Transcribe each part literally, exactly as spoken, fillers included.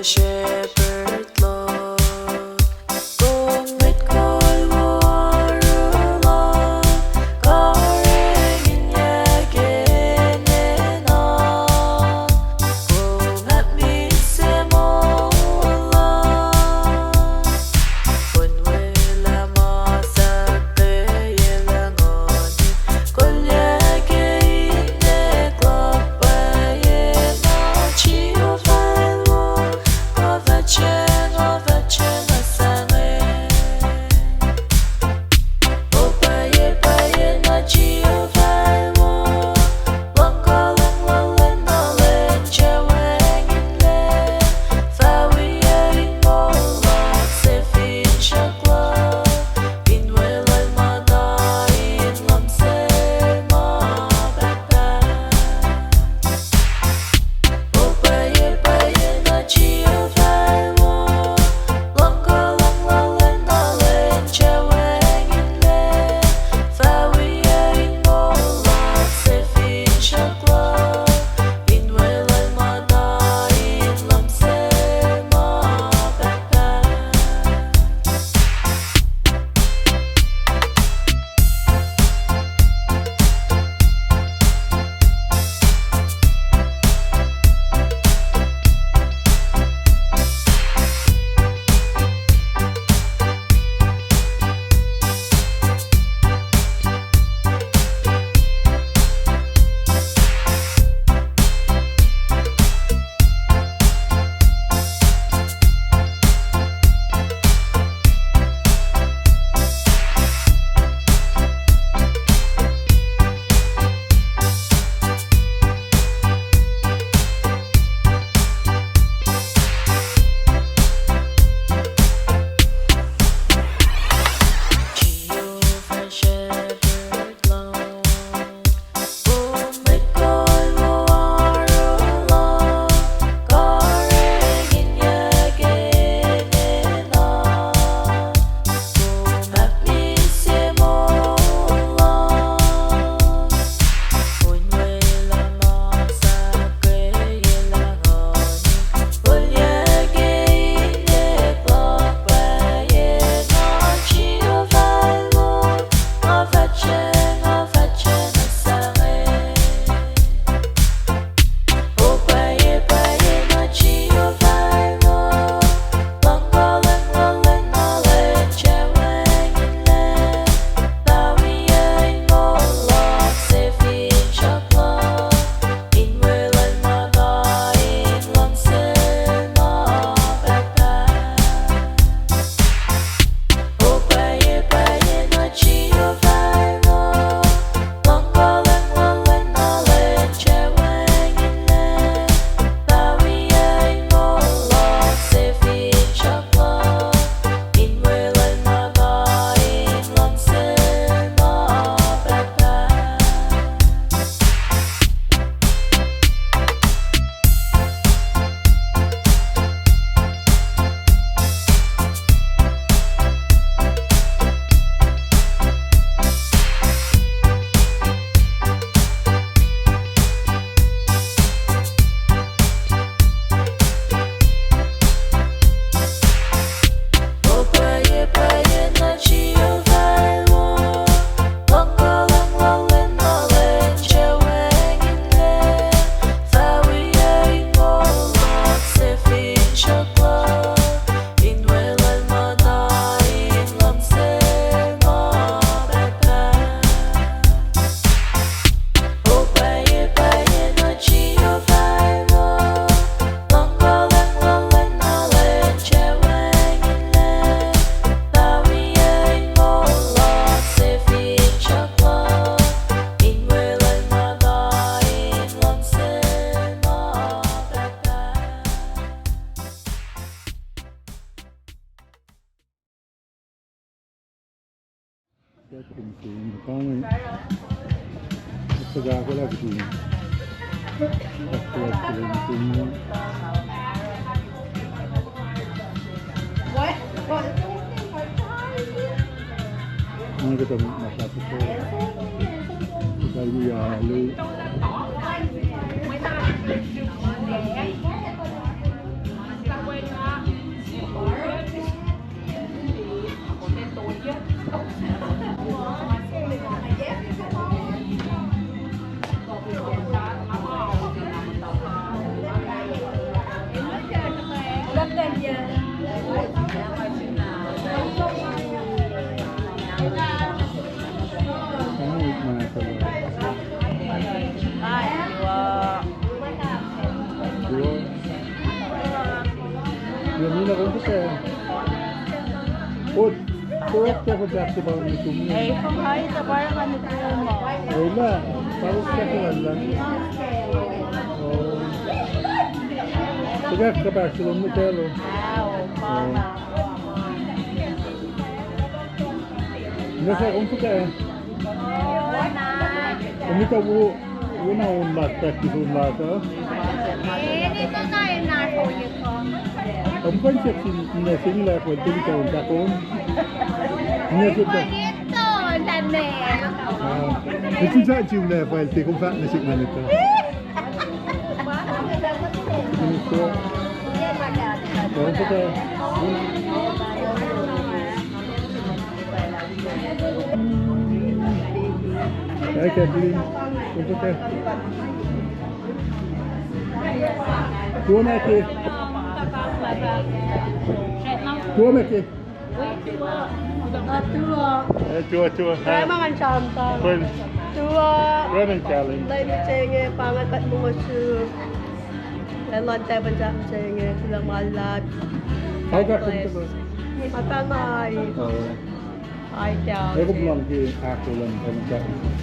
Shepherd Lord, kom mwet kol wo oaru lom, karihngihn yac enenuh, kom ahkmihs moul lom. Kom welah ma sahk ke yac lahngo, kolyuck ke inek luhk pwacye na Jehovah wo, nga fahsr, nga fahsr nuh sang e. O pwacye, pwacye na Jehovah wo, luhngkuhlwacng lal enenuh lwen se wacngihnlac, fah wiyuc in moul luhk se finsrak luhk, in weluhl muhta in luhngse ma pahtpaht. O pwacye, pwacye na Jehovah wo, luhngkuhlwacng lal enenuh lwen se wacngihnlac, fah wiyuc in moul luhk se finsrak luhk, in weluhl muhta in luhngse ma pahtpaht. Nina, kom kuhtuh? Ot, korek ke kom fahk se pa nukum. Ei, kom ai ta pa nukum. Ei, na, pa kom fahk se lal. Oh. Kuhtuh ke pa se lom nukum. Wow, mama. Nasa kom kuhtuh? Kom kuhtuh wo, wo na on last practice on last, uh? Kom kuh in siyuck sin nina se inge lah fal tiac kuhtuh on fahk on. Nina se kuhtuh. Ah, ip sin sa in sim lah fal tiac kom fahk nuh sihk ma nituh. Hi, Kathleen. Tuo ma ke. Tuo ma ke. Tuo, tuo. Tuo, tuo. Tuo. Lemen challenge. Pangakut mongo su. Lemen tepin challenge. Kuloh ma luhlahp. Ai, ekuh puhlan ke ahkolah in challenge.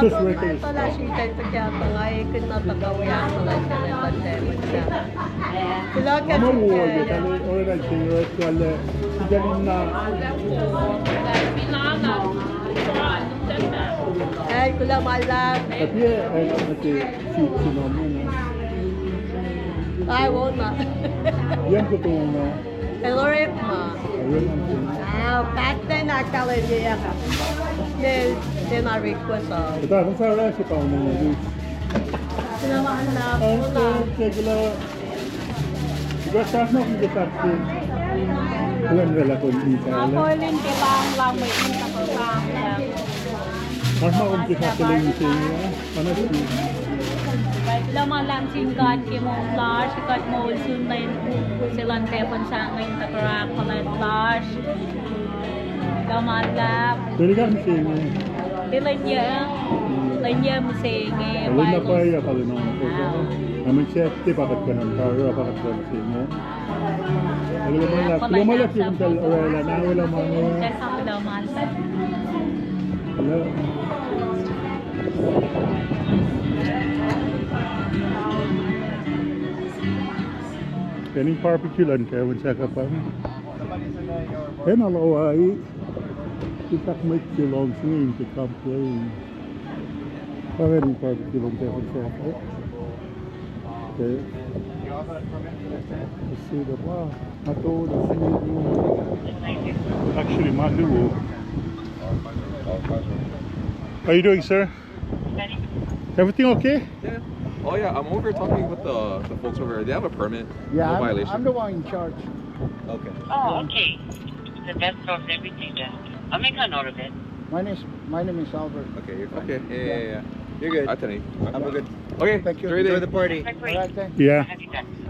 Just regular stuff. Kuloh ma wo, ye tahl oruh na singer, kuloh, sigalinna. Ei, kuloh ma luhlahp. Apia, eh, okay, si, si no, no, no. Ai, wona. Yang kuhtuh na. Elorep ma. Elorep ma. Ah, pattern na challenge ya. Ne, ne na request ah. Ita, kung sa ra si pa na. Kuloh ma luhlahp. Ang kuloh, kuloh. Iba sahp na kuloh sahp. Kuloh ma luhlahp in sa. Akolin ke pahng lam in sa pahng lam. Mas ma kom ke sa kuloh in sa. Honestly. Kuloh ma luhlahp sin God ke moul lasr, kuht moul sun lwen se luhn tefun sahngweng, tuhkuh kuhlwacng lasr. Kuloh ma luhlahp. Tuhlihk ah mihsenge. Tuhlihk ah mihsenge. Tuhlihk na pwacye pa lwen ah. Amen. Sahp tiac pa kuht kuh in pa pa kuht kuh in mihsenge. Kuloh ma luhlahp. Kuloh ma luhlahp ke kom tahl orwaclah na wela ma inge. Kuloh ma luhlahp. Hello. Keni barbecue luhn ke wen sahk pa. Ena loa i. Isak mwet se lohng singe in ke complain. Pa keni barbecue luhn ke wen sahk. Okay. Let's see the bar. Actually, ma luo. How you doing, sir? Everything okay? Yeah. Oh, yeah, I'm over talking with the, the folks over there. They have a permit. Yeah, no violation. I'm the one in charge. Okay. Oh, okay. The best of everything then. I'll make a note of it. My name is, my name is Albert. Okay, you're fine. Okay, yeah, yeah, yeah. You're good. Anthony. I'm good. Okay, thank you. Enjoy the party. All right, thank you. Yeah.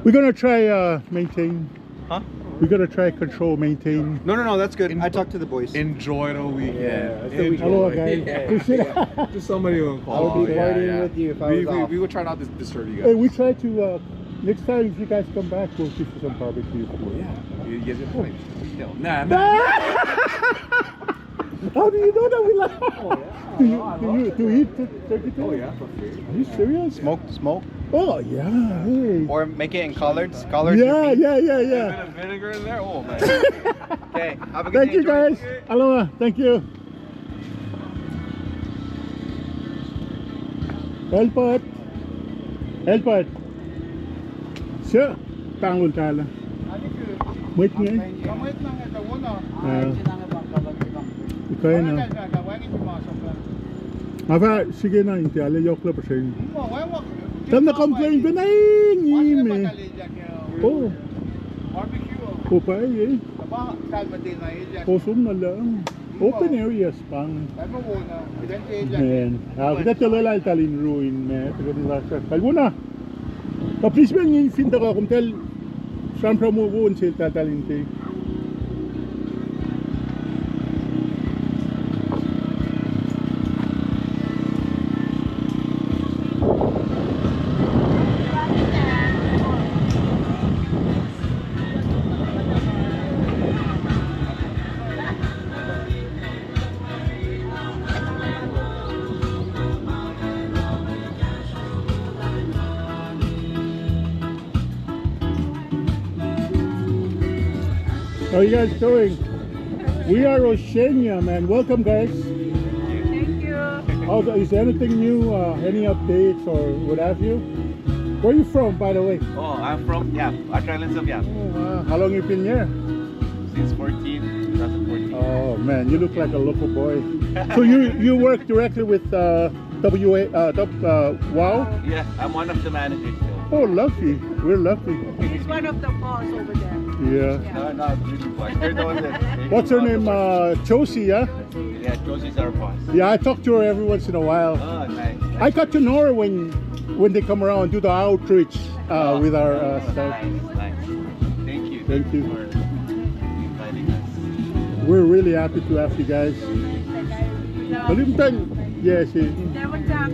We're gonna try, uh, maintain. Huh? We gotta try control, maintain. No, no, no, that's good. I talked to the boys. Enjoy the weekend. Yeah, that's the weekend. Hello, guys. Yeah. Appreciate it. Just somebody will call. I would be partying with you if I was off. We, we, we will try not to disturb you guys. Hey, we try to, uh, next time if you guys come back, we'll shoot for some barbecue food. Yeah. You, you guys get points. Nah, man. How do you know that we like? Oh, yeah. Do you, do you, do you eat tur-, turkey tail? Oh, yeah, for free. Are you serious? Smoke, smoke. Oh, yeah. Hey. Or make it in collards. Collards. Yeah, yeah, yeah, yeah. A bit of vinegar in there. Oh, man. Okay. Have a good day. Thank you, guys. Aloha. Thank you. Albert. Albert. Sir, tangun tala. Mwet nge? Ah. Ikaina. Nga fah srihke na in tiac lah yohk lah puhsren. Tahl na complain pacna inge me. Oh. Oh, pa e. Awesome na lah. Open areas pa inge. Man. Ah, kuhtuh tuh lwelah eltahl in ruin, man. Tuh kuht in lasr. Kalwona. Kuh please, man, in fin tuhkuh kom tahl sramsram wo, wo in sel tahl, tahl in te. How are you guys doing? We are Oceania, man. Welcome, guys. Thank you. How's, is anything new? Uh, any updates or what have you? Where are you from, by the way? Oh, I'm from Yap, Outer Islands of Yap. Oh, wow. How long you been here? Since fourteen, two thousand fourteen. Oh, man, you look like a local boy. So you, you work directly with, uh, W A, uh, W-, uh, wow? Yeah, I'm one of the managers there. Oh, lucky. We're lucky. He's one of the boss over there. Yeah. Yeah. No, not really boss. They're the ones that, they What's her do all the name? work. Uh, Josie, yeah? Yeah, Josie's our boss. Yeah, I talk to her every once in a while. Oh, nice, I nice. got to know her when, when they come around and do the outreach, uh, Oh, with our, uh, oh, staff. Nice, nice. Thank you. Thank you. Thank you for inviting us. We're really happy to have you guys. Kalimutan, yes, eh. Seven tak.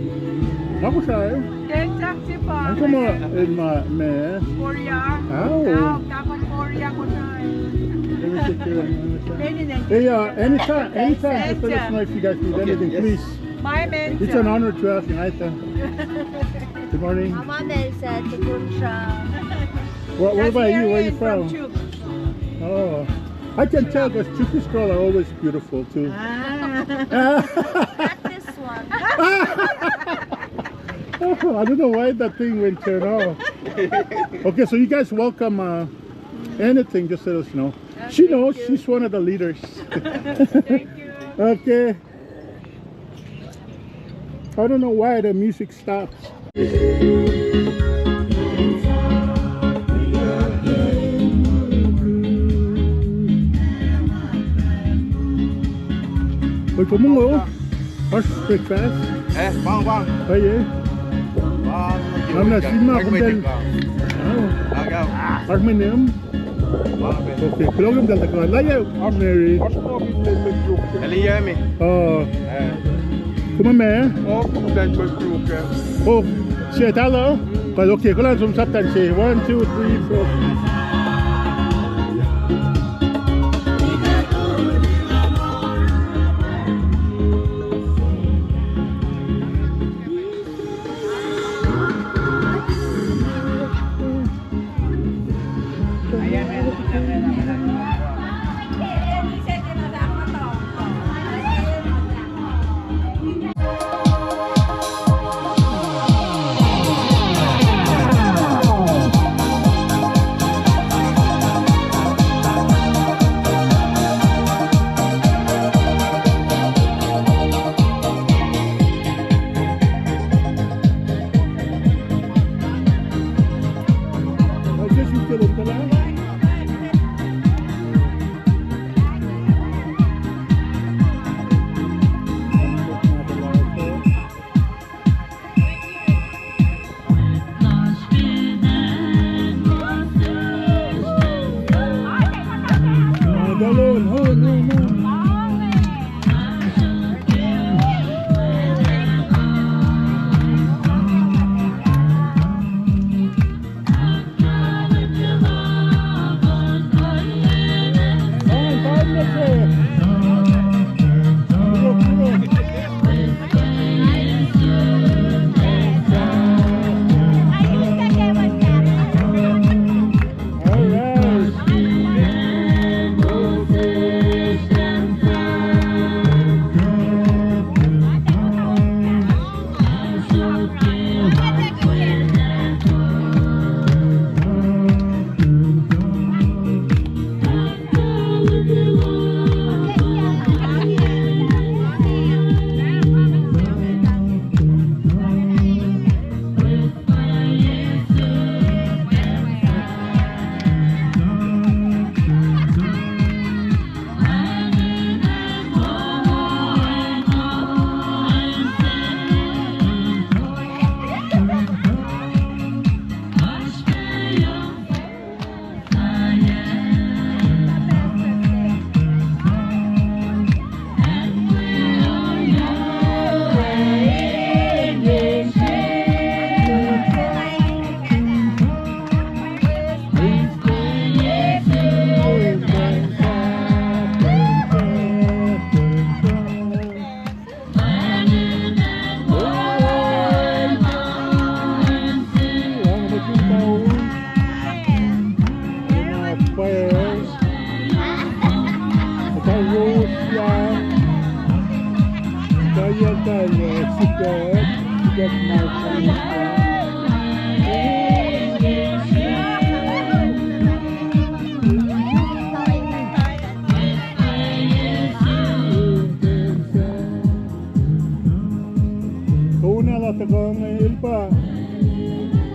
Aku sa, eh? Ten tak si pa. Aku ma, eh, ma, me. Korea. Oh. Oh, tapos Korea ko sa. Let me take care of you. Hey, uh, anytime, anytime, just let us know if you guys need Okay, anything, yes. please. My man. It's an honor to have you. Hi, Tan. Good morning. Mama Melissa, Tukun siya. What, what That's about you? Where are you Marian from from? Chuuk. Oh, I can tell because Chuukese girls are always beautiful too. Ah. Not this one. I don't know why that thing went there now. Okay, so you guys welcome, uh, anything, just let us know. She knows, she's one of the leaders. Thank you. Okay. I don't know why the music stopped. Oi, kom ong, oh? Oasr breakfast? Eh, pang, pang. Pang, eh? Pang, Ngam na sim ma kom pacl. Oh. Oasr mwe nihm? Okay, kuloh kom tahl tuhkuh. Laiyac Mary. Eliyemi. Oh. Eh. Kom ma? Oh, kom tahl tuhkuh. Oh, sie tahl uh? Kuh, okay, kuloh som sap tahl se. One, two, three, four.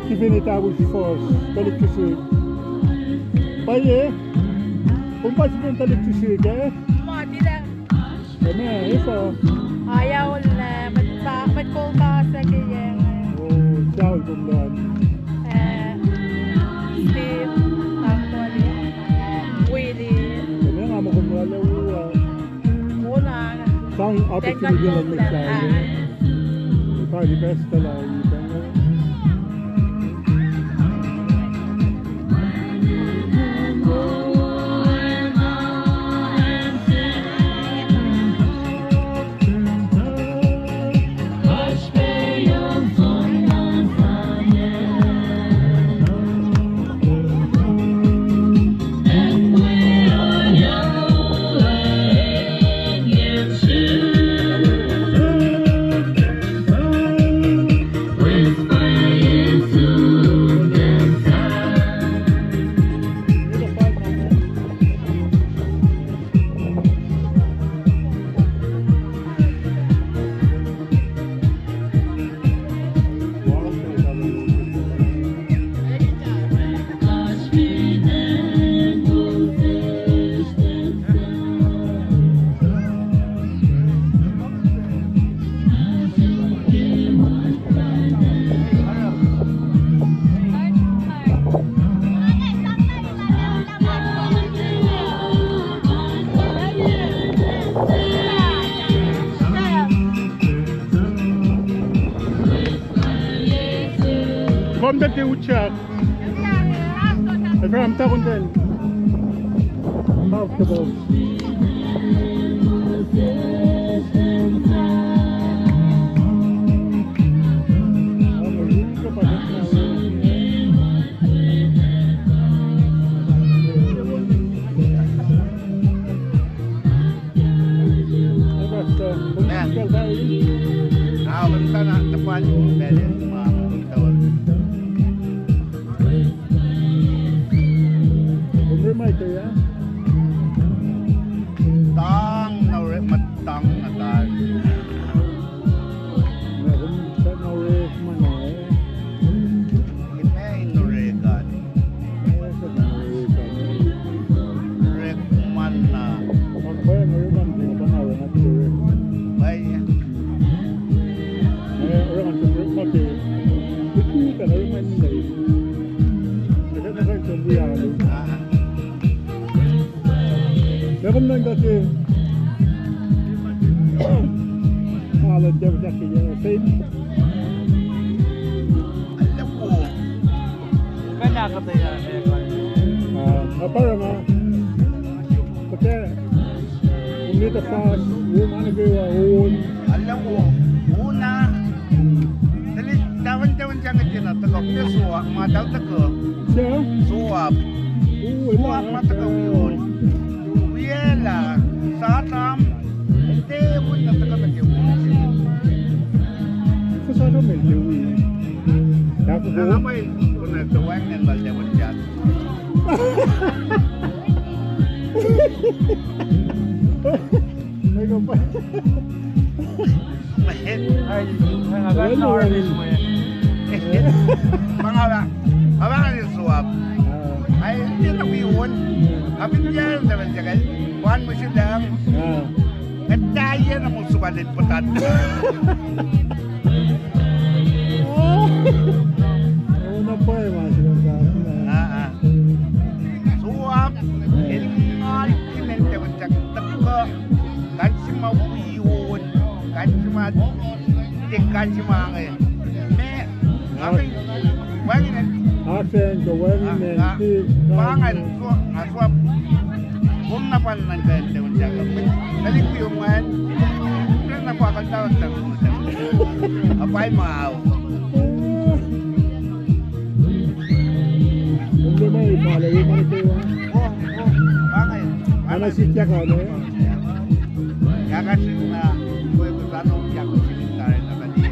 Sifacna tahfwelah fuhs, tuhlihk srihsrihk. Pwacye? Kom pa sifacna tuhlihk srihsrihk, eh? Ma, tilac. Amen, efuh? Ayaol, eh, mwet pa, mwet kol pa se ke yac. Oh, suc ayaol kom luhn? Eh, Steve, Tangtoli, Willie. Amen, nga muh kom luhn lwelah. Sang opportunity luhn mwet sahyac. Pali pastor la, Kom tuh ke utyak. Ephraim, takun ten. Comfortable. Tang na orek, ma tang na tari. Na kom sat na orek ma na, eh? Ime in orek an. Orek ma na. Orek ma na. Orek ma na. Orek ma na. Nga kom nuhnkuh ke ma luhn David Jackson, eh, same. Ah, nga pa oruh nga. Okay. Kom liye tuh fahsr, wo ma nuh kwewa, on. Alu wo, on na. Tuhlihk tafun tafun sacnge tiacna tuhkuh, ke Soap, ma tahl tuhkuh. Soap. Soap ma tuhkuh wi on. Wiyacl ah, Saddam, el tiac wona tuhkuh nuh ke on. Kowos Saddam el tiac wi. Nga pa in, kona tuh wacngihn lal tiac wona. Ai, ai, nga pa Soap. Ai, tiac na wi on. Nga fin tiac na wen sacnge, wan mihsenge. Nga tiac na muh supalit puhtat. Soap, el ngal kimen tewen sak tuhkuh, kain se ma wi on, kain se ma, tiac kain se ma inge. Me, nga, wacngihn. Asen, kuh wacngihn, ah, ah, wacngihn, so, ah, Soap. Kom na pa nuhnkuh tewen sak. Tuhlihk wi on an, na pa kuht tautak. Apaima ao. Kom liye ma, ma la wi ma nuh kwewa. Oh, oh, pa inge. Ana sikyak ah, ne? Yakasrna, kwe kuh sano yakasrna tari na kati.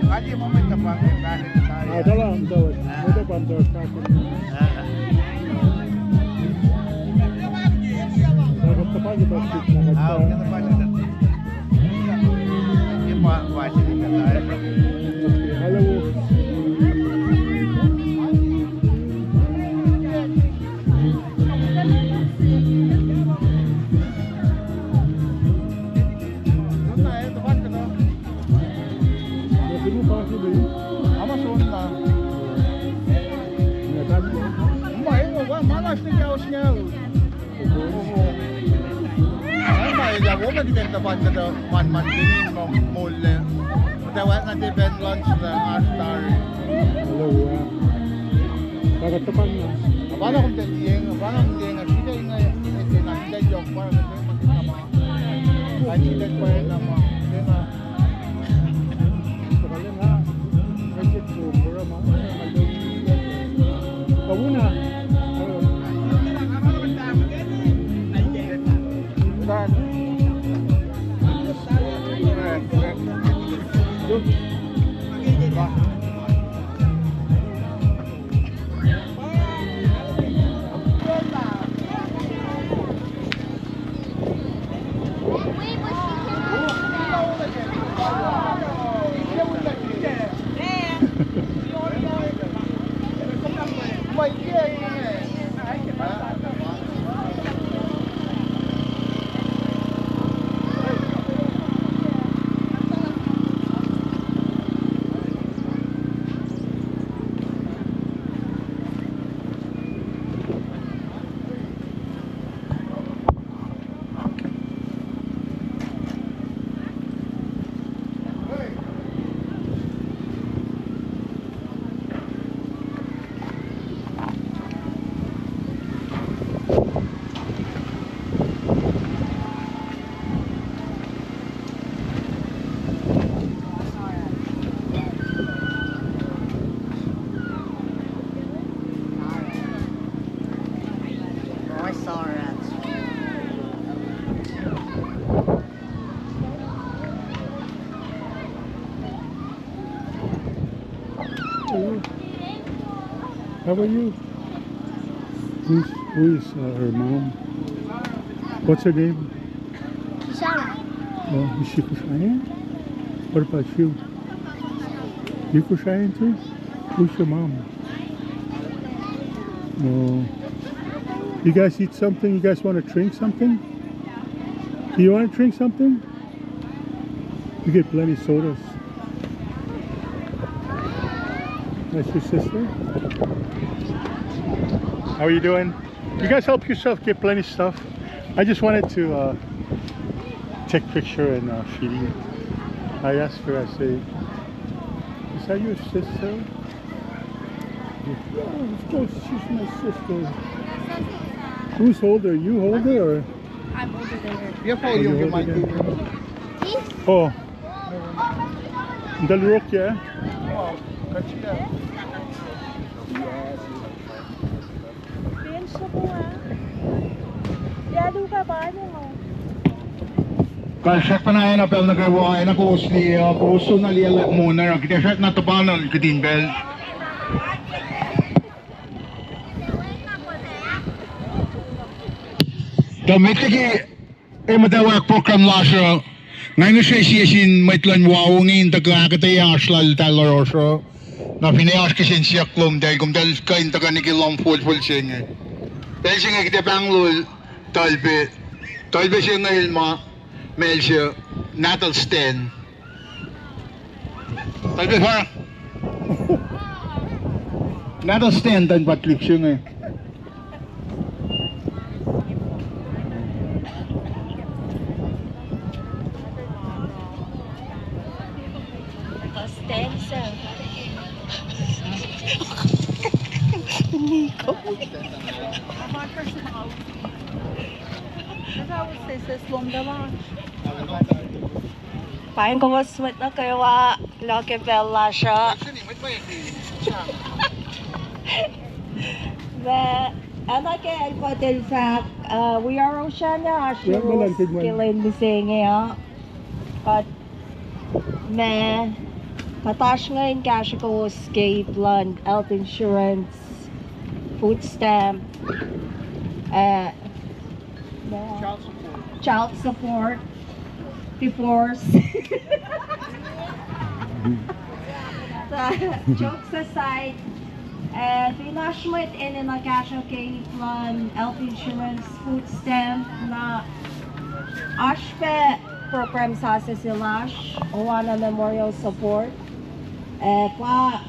Kati ma mwet na pa inge, pa inge tari. Ah, salam, salam. Ah. Mwet na pa inge tari. Ah. Salam, salam, salam. Ah, salam, salam. Hello. Tiac tuhpan kuhtuh manman ke in moul lac. Muhtwacwacack na tiac pacna lunch lac oasr tari. Hello, uh, Pahpah tuhpan na. Pahpah na kom tiac tiac, pahpah na kom tiac, sita inge, ete na sita yohk pahpah na kom tiac ma. Sita pahpah na ma. Hello. How are you? Who's, who is, uh, her mom? What's her name? Kushana. Oh, is she Kushian? What about you? You Kushian too? Who's your mom? Oh. You guys eat something? You guys wanna drink something? Do you wanna drink something? We get plenty sodas. That's your sister? How are you doing? You guys help yourself, get plenty stuff. I just wanted to, uh, take picture and, uh, feed you. I asked her, I say, "Is that your sister?" Yeah, of course, she's my sister. Who's older? You older or? I'm older than her. Oh, you're older than her. Oh. Dal rok ya? Kalsrak pacna na pacl nuh kwewa, na kowos liye, kowos soenna liye lah moner, kuht ac srackna tuhpan kihtin pacl. Tuh met liki e muhtwacwacack program lasr uh, nga ngihsre sie sin mwet luhn wao inge in tuhkuh ahkuhtweyac oasr lal tahl oros uh. Na finne oasr kihsen siyuck lom tahl, komtahl kuh in tuhkuh nuh ke lohm folfol se inge. Pacl se inge kuht ac pahnglol tuhlpac, tuhlpac se inge el ma Mel se, Natal Stan. Tuhlpac fah. Natal Stan, tuhlpac tuhlihk se inge. Natal Stan, sir. Nico. Paing kowos mwet nuh kwewa, luhk ke pacl lasr uh. Ma, oacna ke Elbert el fahk, uh, we are Oceania, oasr ke lwen mihsenge uh. Kuht ma, kuht oasr inge in kahsruh kowos ke ip luhn health insurance, food stamp, uh, child support, divorce. Jokes aside, uh, fin oasr mwet enenuh kahsruh ke ip luhn health insurance, food stamp, na oasr pac program sasuc se lasr, Oacna Memorial Support, uh, pa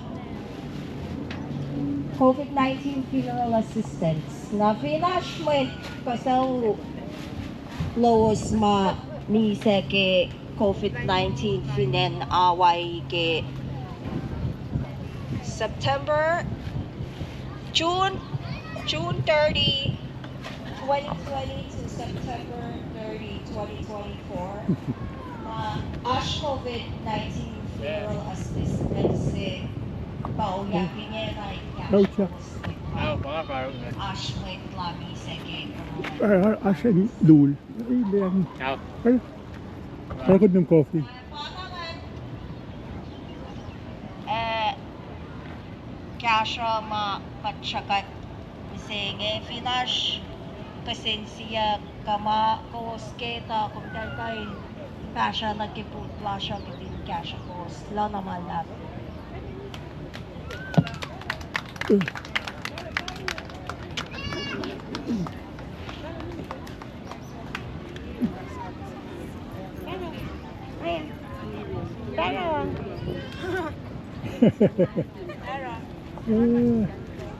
COVID nineteen funeral assistance. Na fin oasr mwet kuh sucu lowos ma Misac ke COVID nineteen fin acn Hawaii ke September, June, June thirty, twenty twenty to September thirty, twenty twenty-four. Ma oasr COVID nineteen funeral assistance se pa oyak inge na in cash. Oasr mwet la misac ke corona. Oasr in lul. Ei, leang. Oasr. Oasr kuht nim coffee. Eh, kahsruh ma kuht sruhkuht mihsenge fin oasr kihsen siyuck kuh ma kowos ke tuh komtahl kuh in pahsruh nuh ke put lasr uh kihtin kahsruh kowos, luhn ma luhlahp.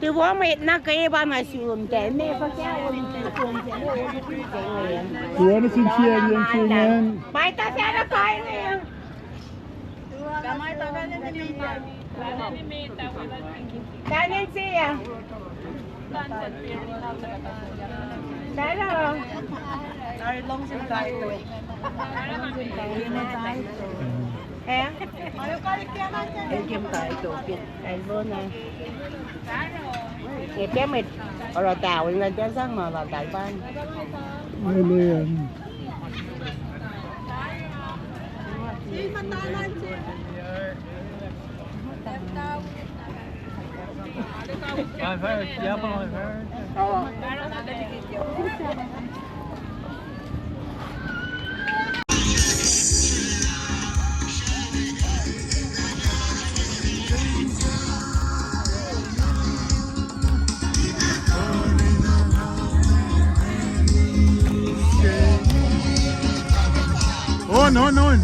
Tuh wo mwet na ke pa na sulum ke me pa ke wo. Tuh wo nuh sin sie yen se ingacn. Paita sana paine. Tanin siya. Hello. Eh? Elkem taito. Elbona. Epe met oro tawel na tiac sang ma lal talpan. Amen. On, on, on.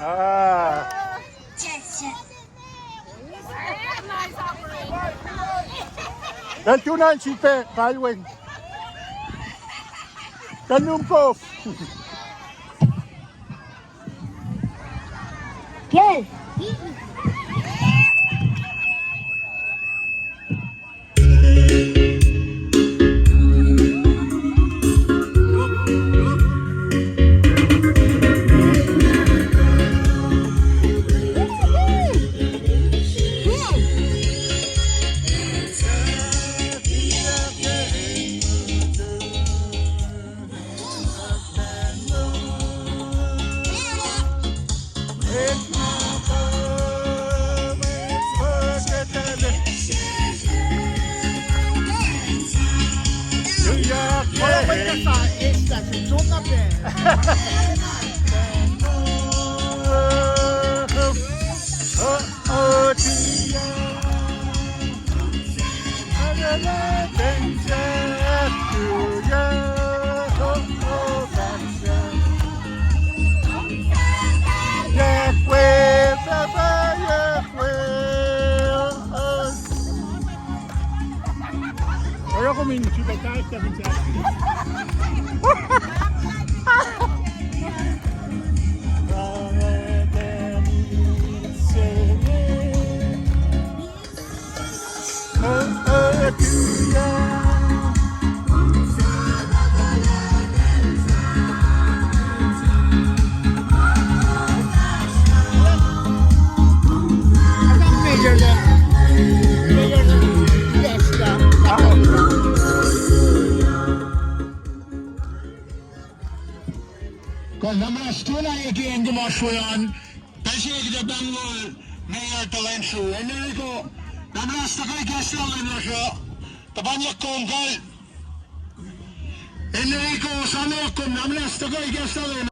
Ah. Kal tunan sifilpac, kalwen. Kal num kof. Kal. Oruh kom in sifilpac kahs seven seven. Kuh na muhnahs tuna eke acn kom oasr we an, pacl se kuht ac pahngon Mayor Talentru. Enrico, na muhnahs tuhkuh ikacslah lwen lasr uh. Tuhpan yohk kom kal. Enrico, sano kom na muhnahs tuhkuh ikacslah lwen.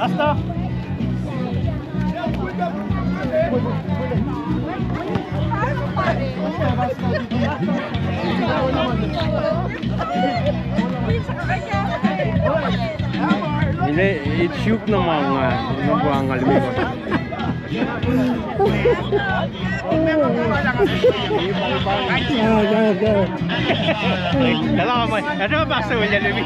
Asta. Ine, itsuk na ma nga, na ma nga limi. Elah ma, elah ma, pastor, wele limi.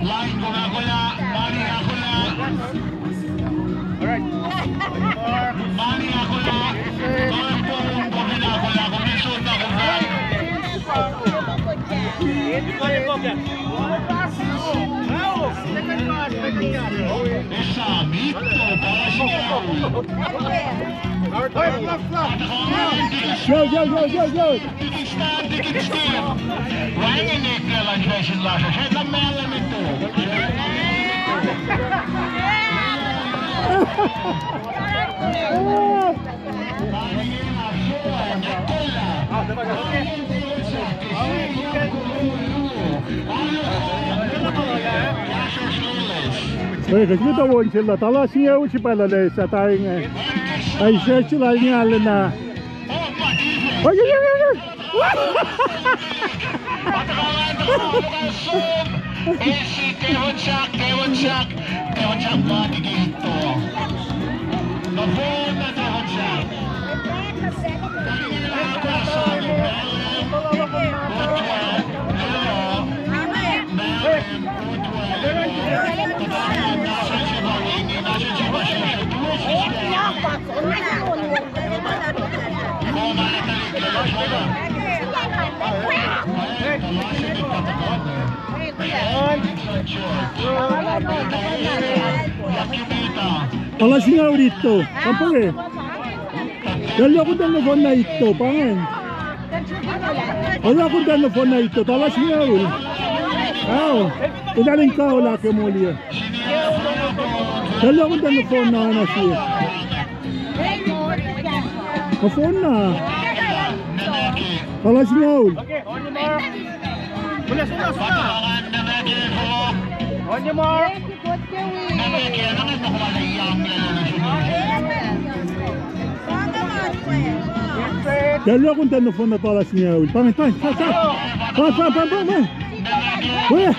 Lain kom ahkolah, mani ahkolah. Mani ahkolah. Kom ahkolah, kom in sot na kom fahk. Esam, ito, pa Yo, yo, yo, yo, yo. Wacngihn eklac luhn fashion lasr uh, srackna mahlwem eto. Oi, kihtin tawon sel lah, tala singucul se pa lah lesa tari inge. Ai, sesr lal inge arulacna. Oi, oi, oi, oi, oi. Esi Tewensak, Tewensak, Tewensak ma tiki ito. Nohfohn na Tewensak. Tala singucul ito. Kampare. Talu akihlen nohfohn na ito, pa ingacn. Talu akihlen nohfohn na ito, tala singucul. Ao. Eltahl in kaolah ke moli uh. Talu akihlen nohfohn na, na sie. Nohfohn na. Tala singucul. Talu akihlen nohfohn na tala singucul. Pa ingacn, pa ingacn, pa ingacn, pa ingacn, pa ingacn, pa ingacn. Weh.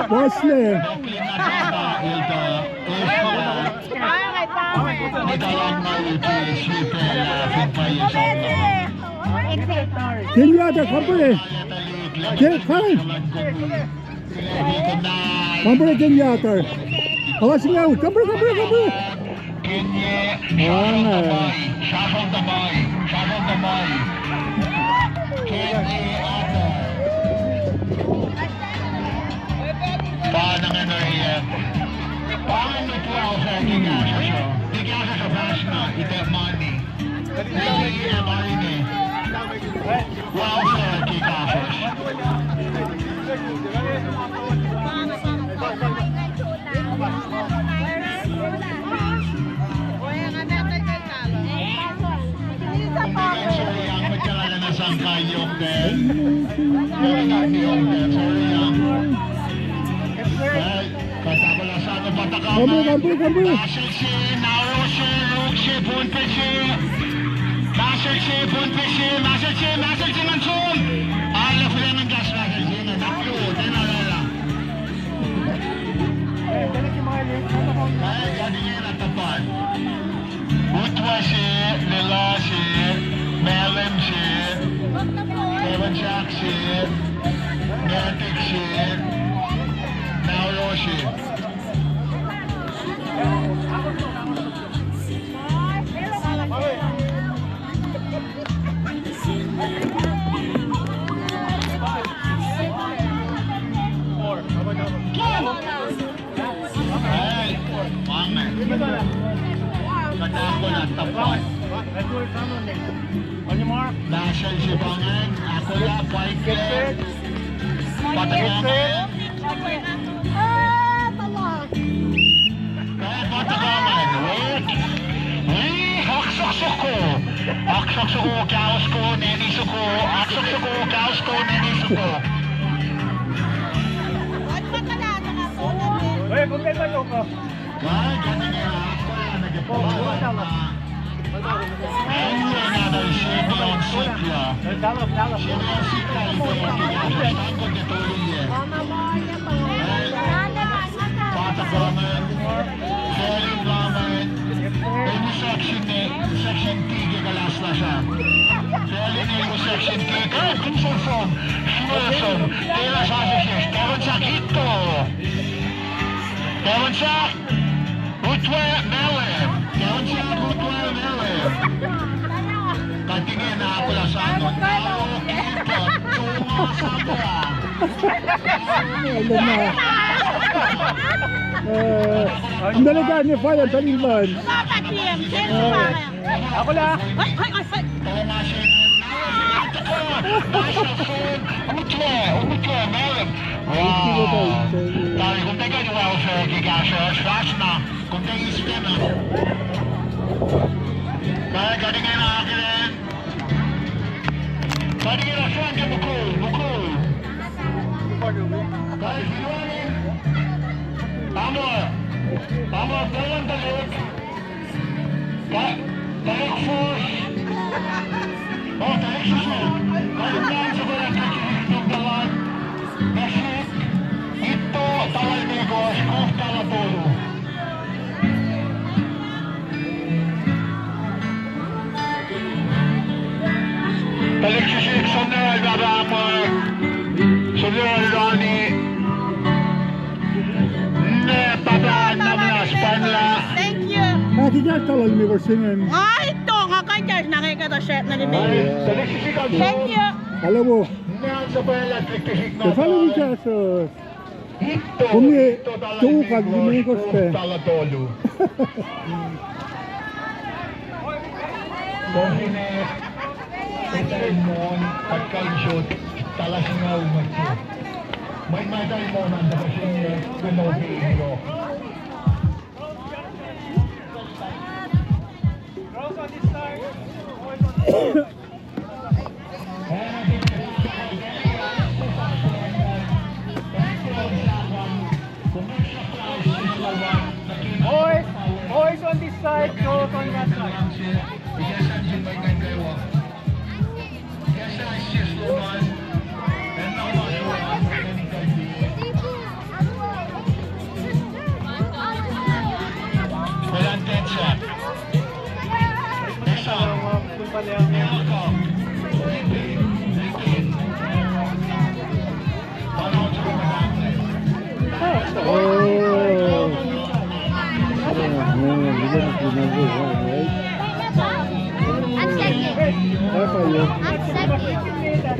Wesley. Kenyatta, kampare. Ke-, kai. Kampare Kenyatta. Tala singucul. Kampare, kampare, kampare. Kenye, Shasol Tamai, Shasol Tamai, Shasol Tamai. Kenye Ato. Pa na ngan ohiyac. Pa ngan ohiyac. Ke kahsruh, ke kahsruh fahsr na, ite mani. Ite mani. Well, ke kahsruh. Kampare, kampare, kampare. Utwe se, Lelu se, Malem se, Tewensak se, Ngetik se, Nauru se. Hey, ma inge. Kuht ahkolah tapal. Mahsrol se pa ingacn, ahkolah, pwaik ke. Patuka ingacn. Patuka ingacn, wek. Wi, oak soko soko. Oak soko soko, kowos soko, neni soko. Oak soko soko, kowos soko, neni soko. Section D ke kuhlahs lasr ah. Section D, section D, kuht in som som, som som, telah sasuc sesr, Tewensak ito. Tewensak, Utwe Malem. Tewensak, Utwe Malem. Kuht ingena kuhlahs an, Nauru, Kipot, Tuma, Samoa. Eh, nalga ne fire tali man. Ako la. Hoi, hoi, hoi, hoi. Wow. Tari, kom teka ni welfare ke kahsruh, fast na. Kom teka isfena. Kaya, kaya ngena akeren. Kaya ngena srangke mukul, mukul. Kaya siluanin. Amor. Amor, dalan dalek. Ka, tarik fus. Oh, tarik fus. Kain na sa pala kaki hitam dalan. Nasik. Ito, tala limekohsr, kof tala tolu. Tuhlihk srihsrihk, som nuh yohrohl Pahpah Mark. Som nuh yohrohl Ronnie. Ne Pahpah, na muhnahs pwacnlah. Thank you. Nga ke kahs talan me wor singen. Nga ito, nga kain kahs na nge kata sret na limi. Tuhlihk srihsrihk, som. Thank you. Hello. Ke fal wi kahs, uh, Kom ne tok an lime kos pac. Boys, boys on this side, girls on that side. Oh. Oh, man, you don't remember one, right? I'm second. How about you? I'm second.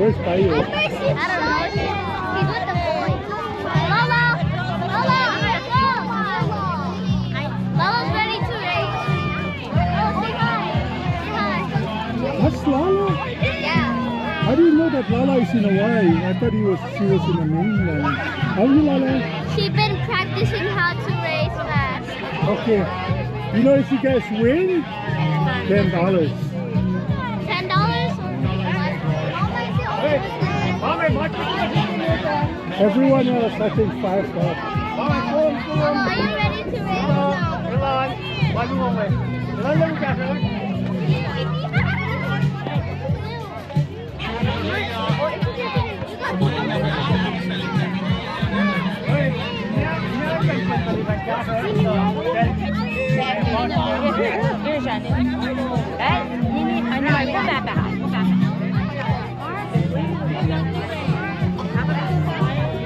Where's Payo? I don't know. He's with the boys. Lala! Lala! Lala's ready to race. Lala, say hi. Say hi. That's Lala? Yeah. I didn't know that Lala is in Hawaii. I thought he was, she was in the mainland. How are you, Lala? She's been practicing how to race fast. Okay. You know, if you guys win, ten dollars. Ten dollars? Everyone else, I think five bucks. Mama, are you ready to race?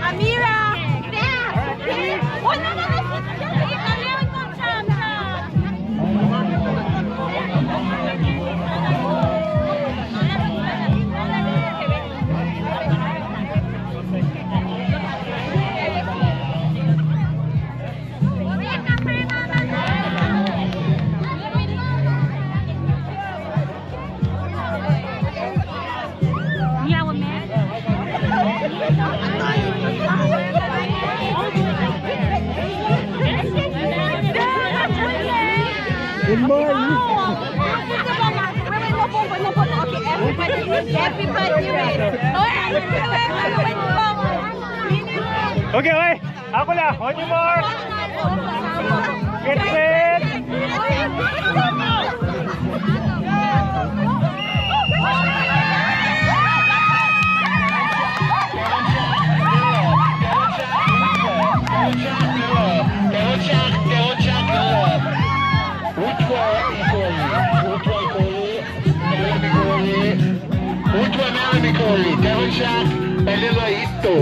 Amira! Everybody, everybody, okay, okay. Ako na, on your mark. Get set. Utwe Mary Mikoli, Utwe Mary Mikoli, Terence Jack, Elila Ito.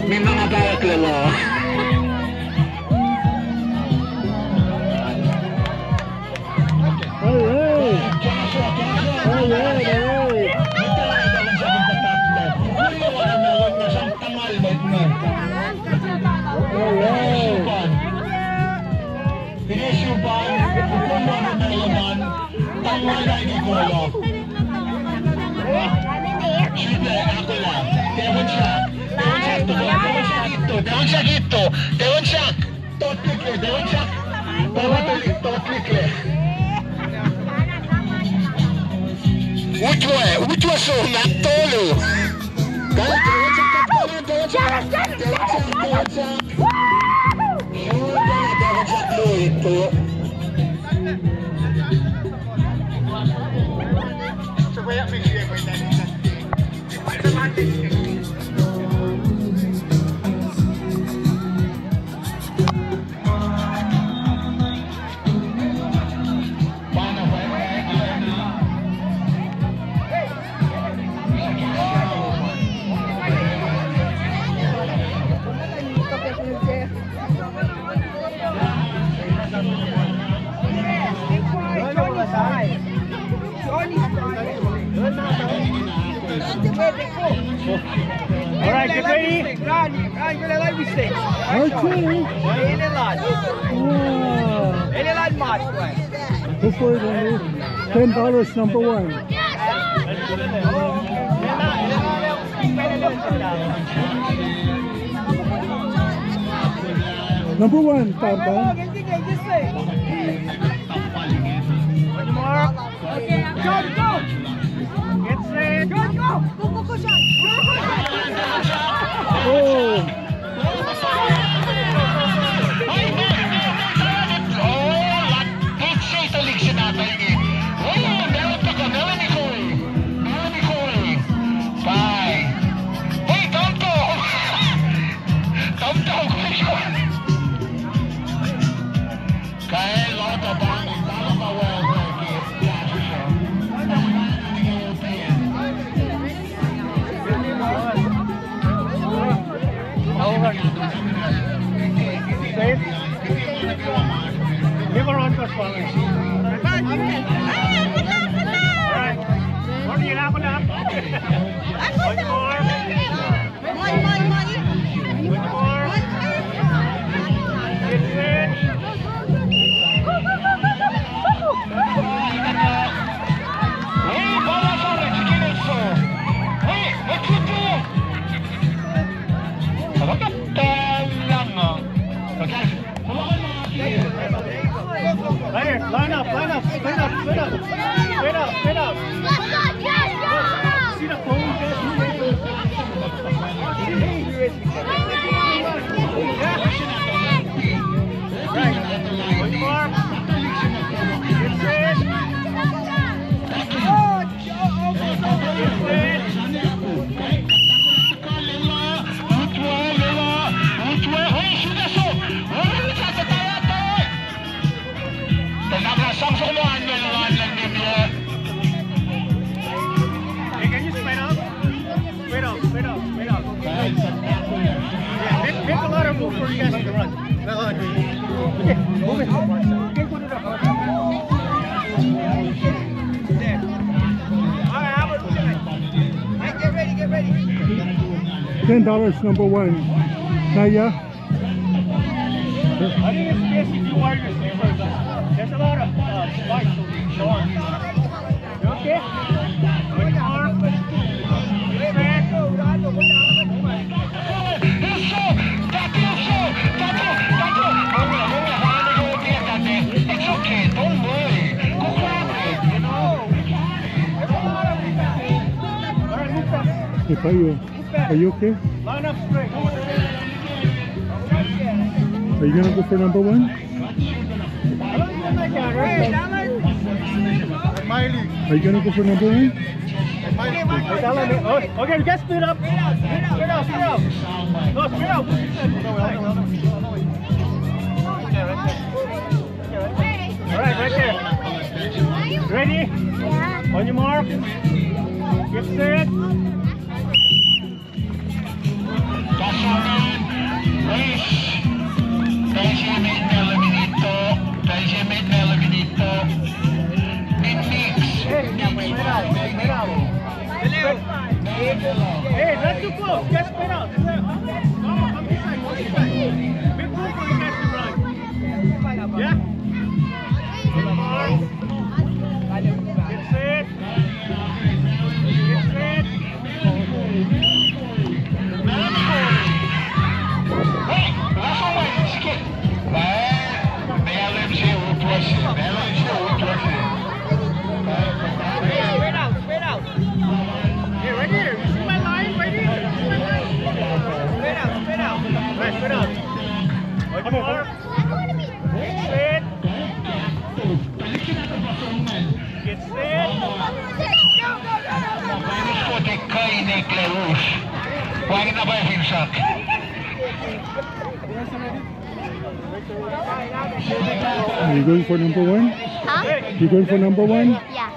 Minna nga tarak lila. All right. All right, all right. Srihpac, ahkolah. Tewan sahk. Tewan sahk, tewan sahk itto. Tewan sahk itto. Tewan sahk. Tot liki, tewan sahk. Papa tuli, tot liki. Utwe, utwe som, na tolu. Tewan sahk, tewan sahk, tewan sahk, tewan sahk. All right, get ready. Run, run, go to the mistake. Okay. Ele lal. Wow. Ele lal mat. Go for it, Henry. Ten dollars number one. Number one, Papa. John, go! Get set! John, go! Go, go, go, John! Go, go, go, John! Oh! Right here, line up, line up, line up, line up. Straight up, straight up. See the pole? Right. One more. Get set. Get set. Hey, can you spread out? Spread out, spread out, spread out. Yeah, make, make a lot of room for you guys to run. Okay, move it. You can put it up. There. All right, Albert, look at it. All right, get ready, get ready. Ten dollars number one. Naya. I think it's best if you wear your slippers. There's a lot of, uh, spice. You okay? One more. Get back. It's okay. Don't worry. Go grab it, you know. Hey, Payo, are you okay? Line up straight. Are you gonna go for number one? Are you gonna go for number one? Okay, we can split up. Split up, split up. No, split up. All right, right there. Ready? Yeah. On your mark. Get set. Pasomen, Reis, pacl se met me luminito, pacl se met me luminito. Min mix. Hey, hey, not too close. Just spread out. Come on, come this side, come this side. Make room for you guys to run. Yeah? One more. Nick Lerush. Wacngihn na pwacye finsrak. Are you going for number one? Huh? You going for number one? Yeah.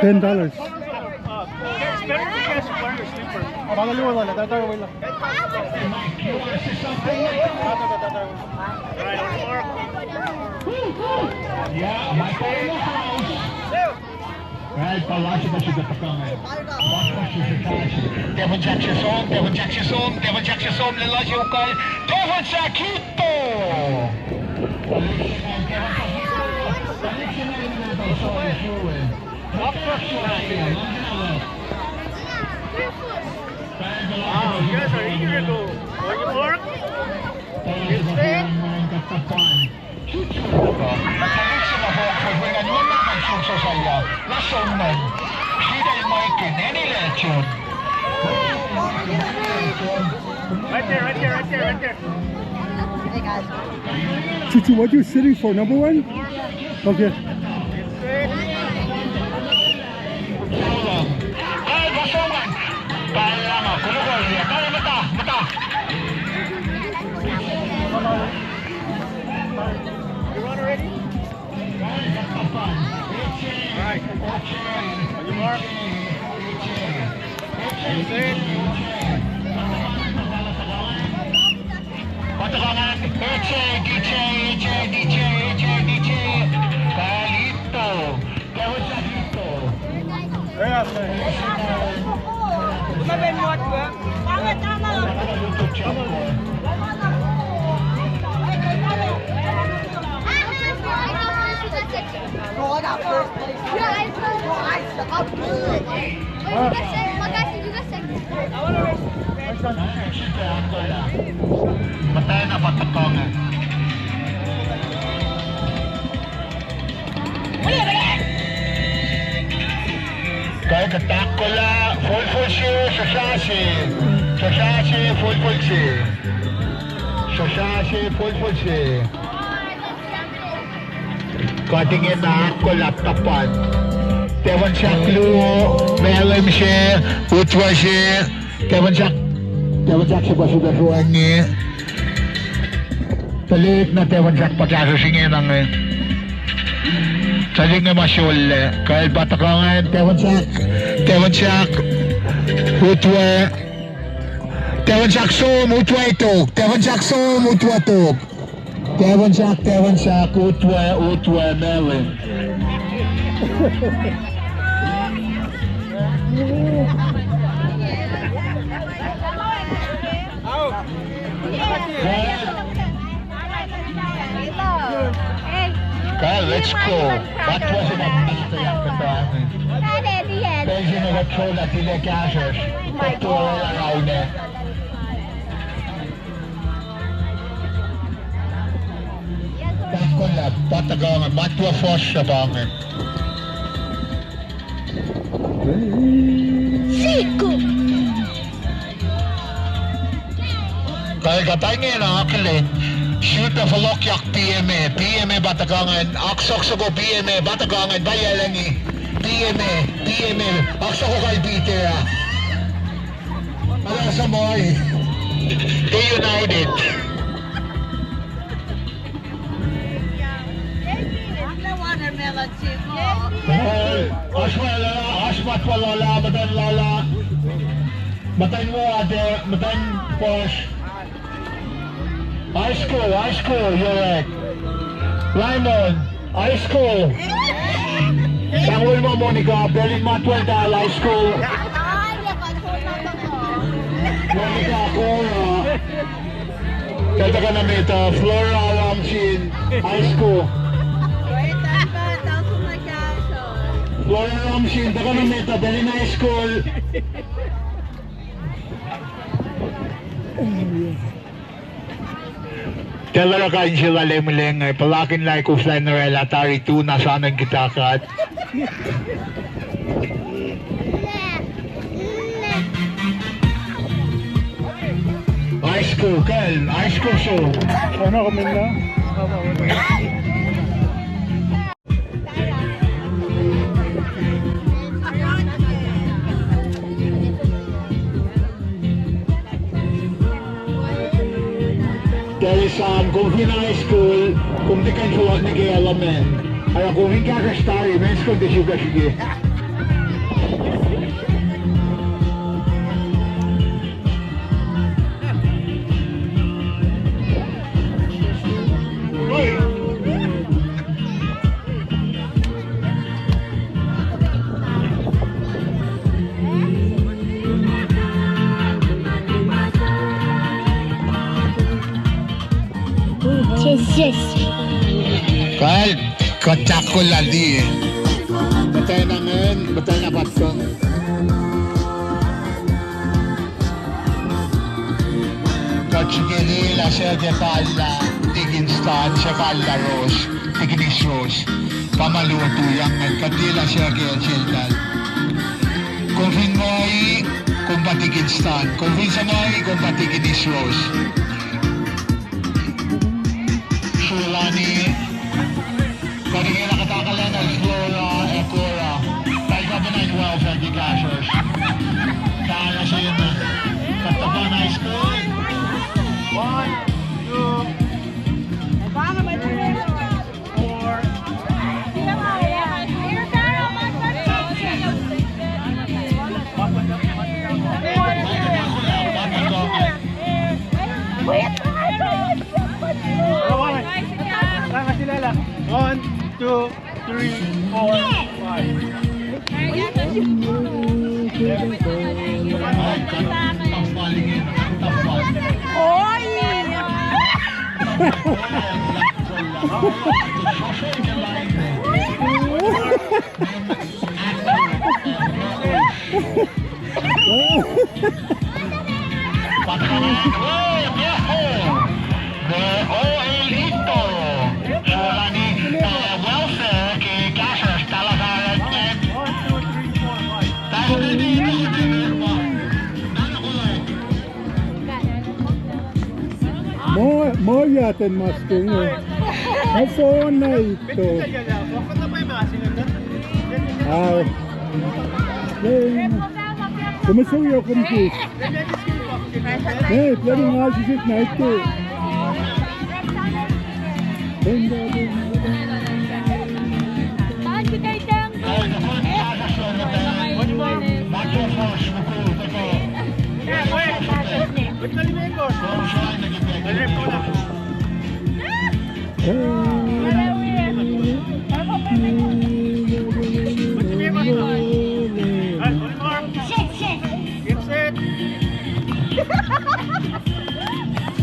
Ten dollars. Yeah, my boy in the house. Right, pa lasr uh pa srihpac tuhkuh ingacn. Devon Jack se som, Devon Jack se som, Devon Jack se som, lwelah se ukwacl, Devon Jack Hito! Wow, you guys are eager to go. Are you, Mark? You sick? Right there, right there, right there, right there. Chuchu, what you sitting for? Number one? Okay. You run already? All right. On your mark. Set. Patuh ingacn, H A, D J, H A, D J, H A, D J. Kalito. Kawasakito. Muhtwacn na pa tuhkuh inge. Kuh kuht ahkolah, folfol se, srusra se, srusra se, folfol se. Srusra se, folfol se. Kuht ingena ahkolah tuhpan. Tafon sahk luo, Malem se, Utwe se, Tafon sahk, Tafon sahk se pa srihpac sruange. Tuhlihk na Tafon sahk pa kahsruh se ingena inge. Tuhlihk inge ma sulaclah. Kuh pa tuhkuh ingacn, Tafon sahk, Tafon sahk, Utwe. Tafon sahk som, Utwe tok. Tafon sahk som, Utwe tok. Tafon sahk, Tafon sahk, Utwe, Utwe, Malem. Kuh, let's go. That wasn't a bad thing at the time. Pacl se inge kuht srolah tilac kahsruhsr. Kuht tuh orwaclah raun ah. Ahkolah, pa tuhkuh inge, matwac fuhsr uh pa inge. Kuh kuht ingena akihlen, srihpac fohlohkyak P M A, P M A pa tuhkuh ingacn, oak sohksohk P M A pa tuhkuh ingacn, pa yac lani, P M A, P M A, oak sohksohk Peter ah. Ala suhmuhi. Ke United. Oasr ma lala, oasr matwac lala, muhtwacn lala. Muhtwacn wo atac, muhtwacn fuhsr. High school, high school, Yorek. Lyman, high school. Sangol ma Monica, pacl in matwacl tahl high school. Monica Kora. Kacl tuhkuh nuh met uh, Flora Ramsin, high school. Flora Ramsin, tuhkuh nuh met uh, pacl in high school. Tahl oruh kain se lal Emily inge, puhlakihn lah koflah in orwaclah tari tu na soano in kuhtuh kuht. High school, kacl, high school show. Ano kami na? There is, um, kom fin high school, kom tiac kuh in fohlohk nuh ke element. Oruh kom fin kahsruhsr tari, meac kom tiac srihpac srihke. Yes, yes. Kal, kuht ahkolah liye. Muhtwacn na ngan, muhtwacn na patkuh. Kuht srihke liye lah suc ke pahluh Tikin Stan, suc pahluh Ros, Tikin Is Ros. Pa ma luo tu yang ngan, kuht liye lah suc ke seltahl. Kom fin muhi, kom pa Tikin Stan. Kom fin suc muhi, kom pa Tikin Is Ros. Sulani. Kuht ingena kuht ahkolah nuh Flora ac Cora. Tahl kapin an welfare ke kahsruhsr. Tahl se inge. Kuht tuhpan high school. One, two, four. One, two, three, four, five. Muh, muh yaten mas ke inge. Muh Fortnite to. Ah. Kom sou yohk kom kus. Hey, play nga sisik na ito. Get set.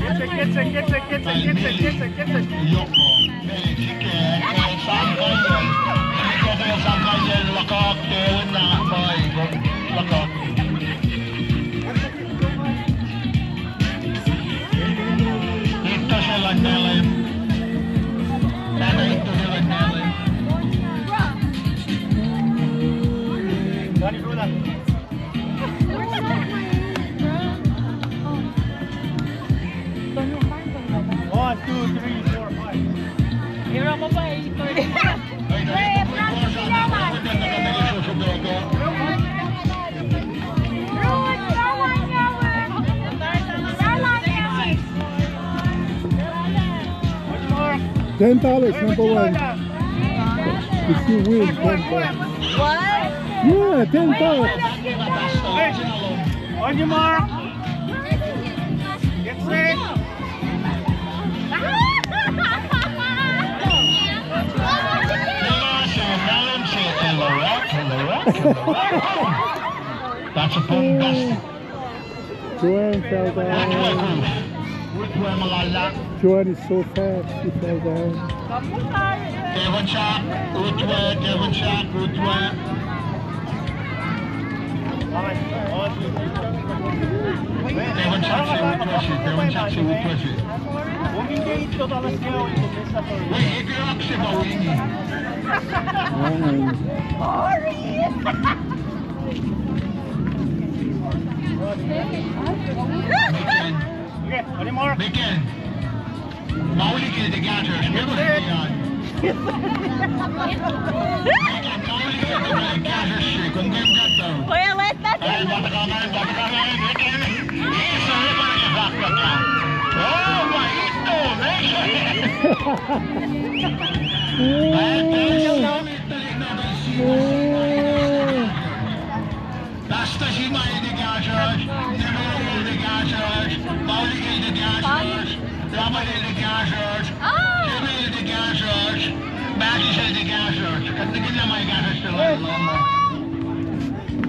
Get set, get set, get set, get set, get set, get set. Ito se luhn Malem. Tana ito se luhn Malem. One, two, three, four, five. Ten dollars, number one. If you win, ten dollars. What? Yeah, ten dollars. Hey, on your mark. Get set. That's a bombastic. Joanne fell down. Joanne is so fast, she fell down. Devon Sharp, utwe, Devon Sharp, utwe. Devon Sharp se utwe se, Devon Sharp se utwe se. Wait, eke rak se pa wingi. Sorry. Mekan. Mekan. Mauli ke the catcher. Mekan. Mauli ke the catcher. Kom kem kato. Pwacye, let's not. Ay, bata ka ngayon, bata ka ngayon. Mekan. Isa, mekan ke fakta ka. Oh, ma ito. Pastor Sima el tiac kahsruhsr, Nemeru el tiac kahsruhsr, Maulik el tiac kahsruhsr, Raman el tiac kahsruhsr, Jemel el tiac kahsruhsr, Matis el tiac kahsruhsr. Kuht nuh ke lah ma kahsruhsr tuh lah.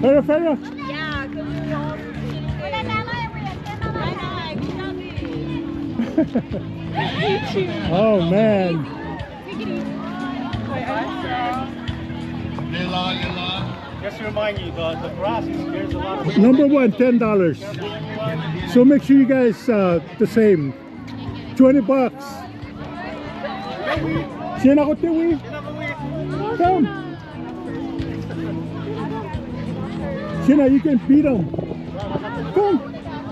Fero, Fero. Oh, man. Just to remind you, the, the grass is, there's a lot of number one, ten dollars. So make sure you guys, uh, the same. Twenty bucks. Sina, go to we. Come. Sina, you can beat him. Come.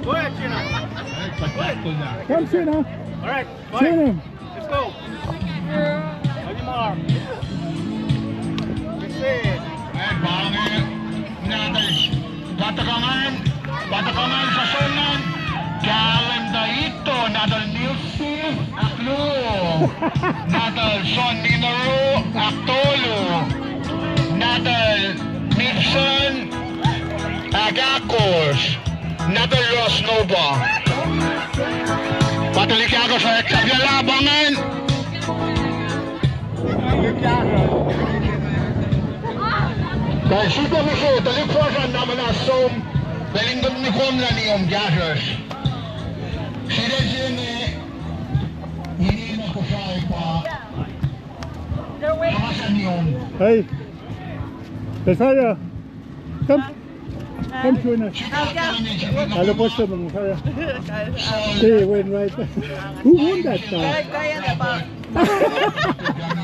Go ahead, Sina. Come, Sina. All right. Sina. Let's go. On your mark. Get set. Nahtuhl, patuhkuhngan, patuhkuhngan sasunan, Calendar Ito, nahtuhl Nilsi, ahkluo, nahtuhl Sean Minoru, ahktolu, nahtuhl Nixon, ahkahkosr. Nahtuhl Ross Noba. Patuh liki ahkosr, ahkosr, lah pa ingacn. Kuh sifilpac mihsenge, tuhlihk fuhsr an na muhnahs som, Wellington, nikom lah niom kahsruhsr. Sifilpac se inge, ine na Kosrae pa, hey, Kosrae, come. Come join us. Hello, Pastor Mangkara. They went right. Who won that car?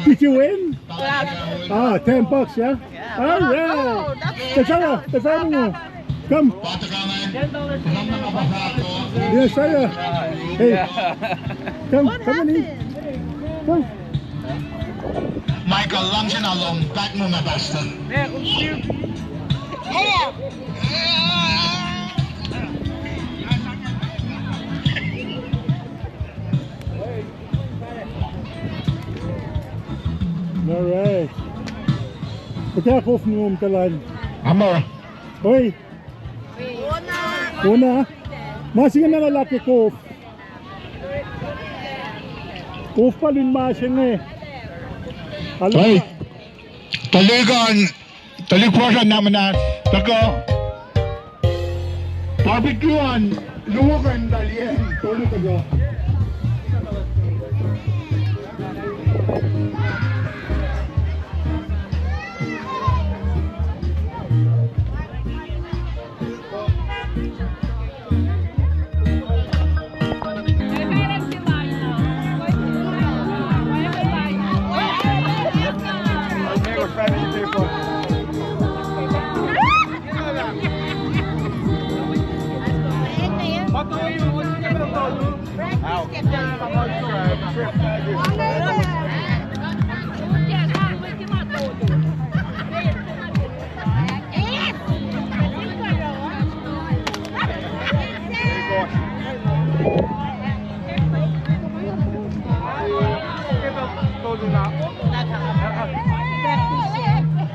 Did you win? Ah, ten bucks, yeah? All right. That's all. That's all. Come. Yes, sir. Hey. Come, come on in. Come. Michael, luhngse na lom, pat muh ma pastor. All right. Pacl kof nuom tuh lan. Amo. Oi. Ona. Ma se inge na lah ke kof. Kof pa lun ma se inge. Oi. Tuhlihk an, tuhlihk fuhsr an na muhnahs, tuhkuh. Barbecue an, luo kuh in tuhlihk an, tolu tuhkuh.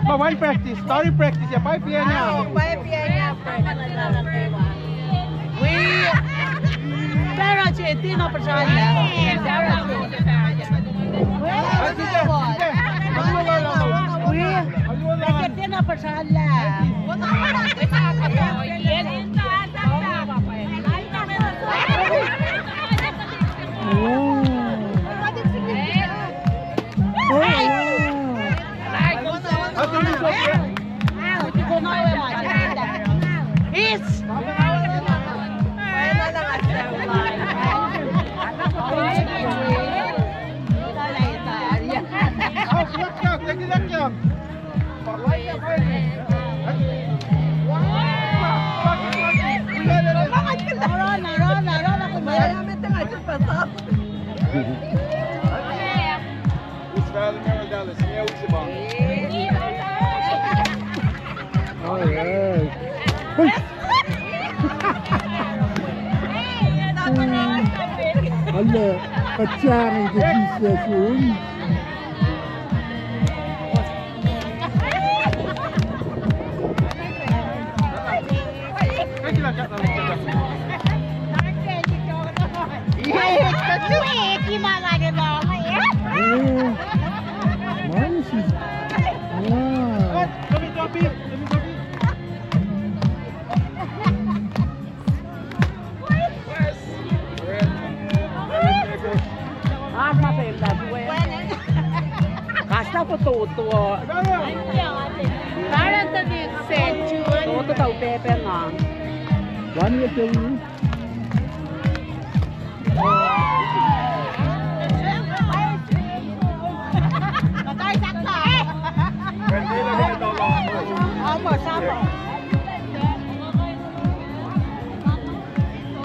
Ma, why practice? Tari practice ya, five P M now. Five P M now. Wi, Sarah J, Tina Prasad. Sarah J. Wi, Tina Prasad. All right. Hey. Alu. Pacang ke Jesus un. Eh, ma is. Wow. Kasla fototo. Toto tau pepe na. One year old.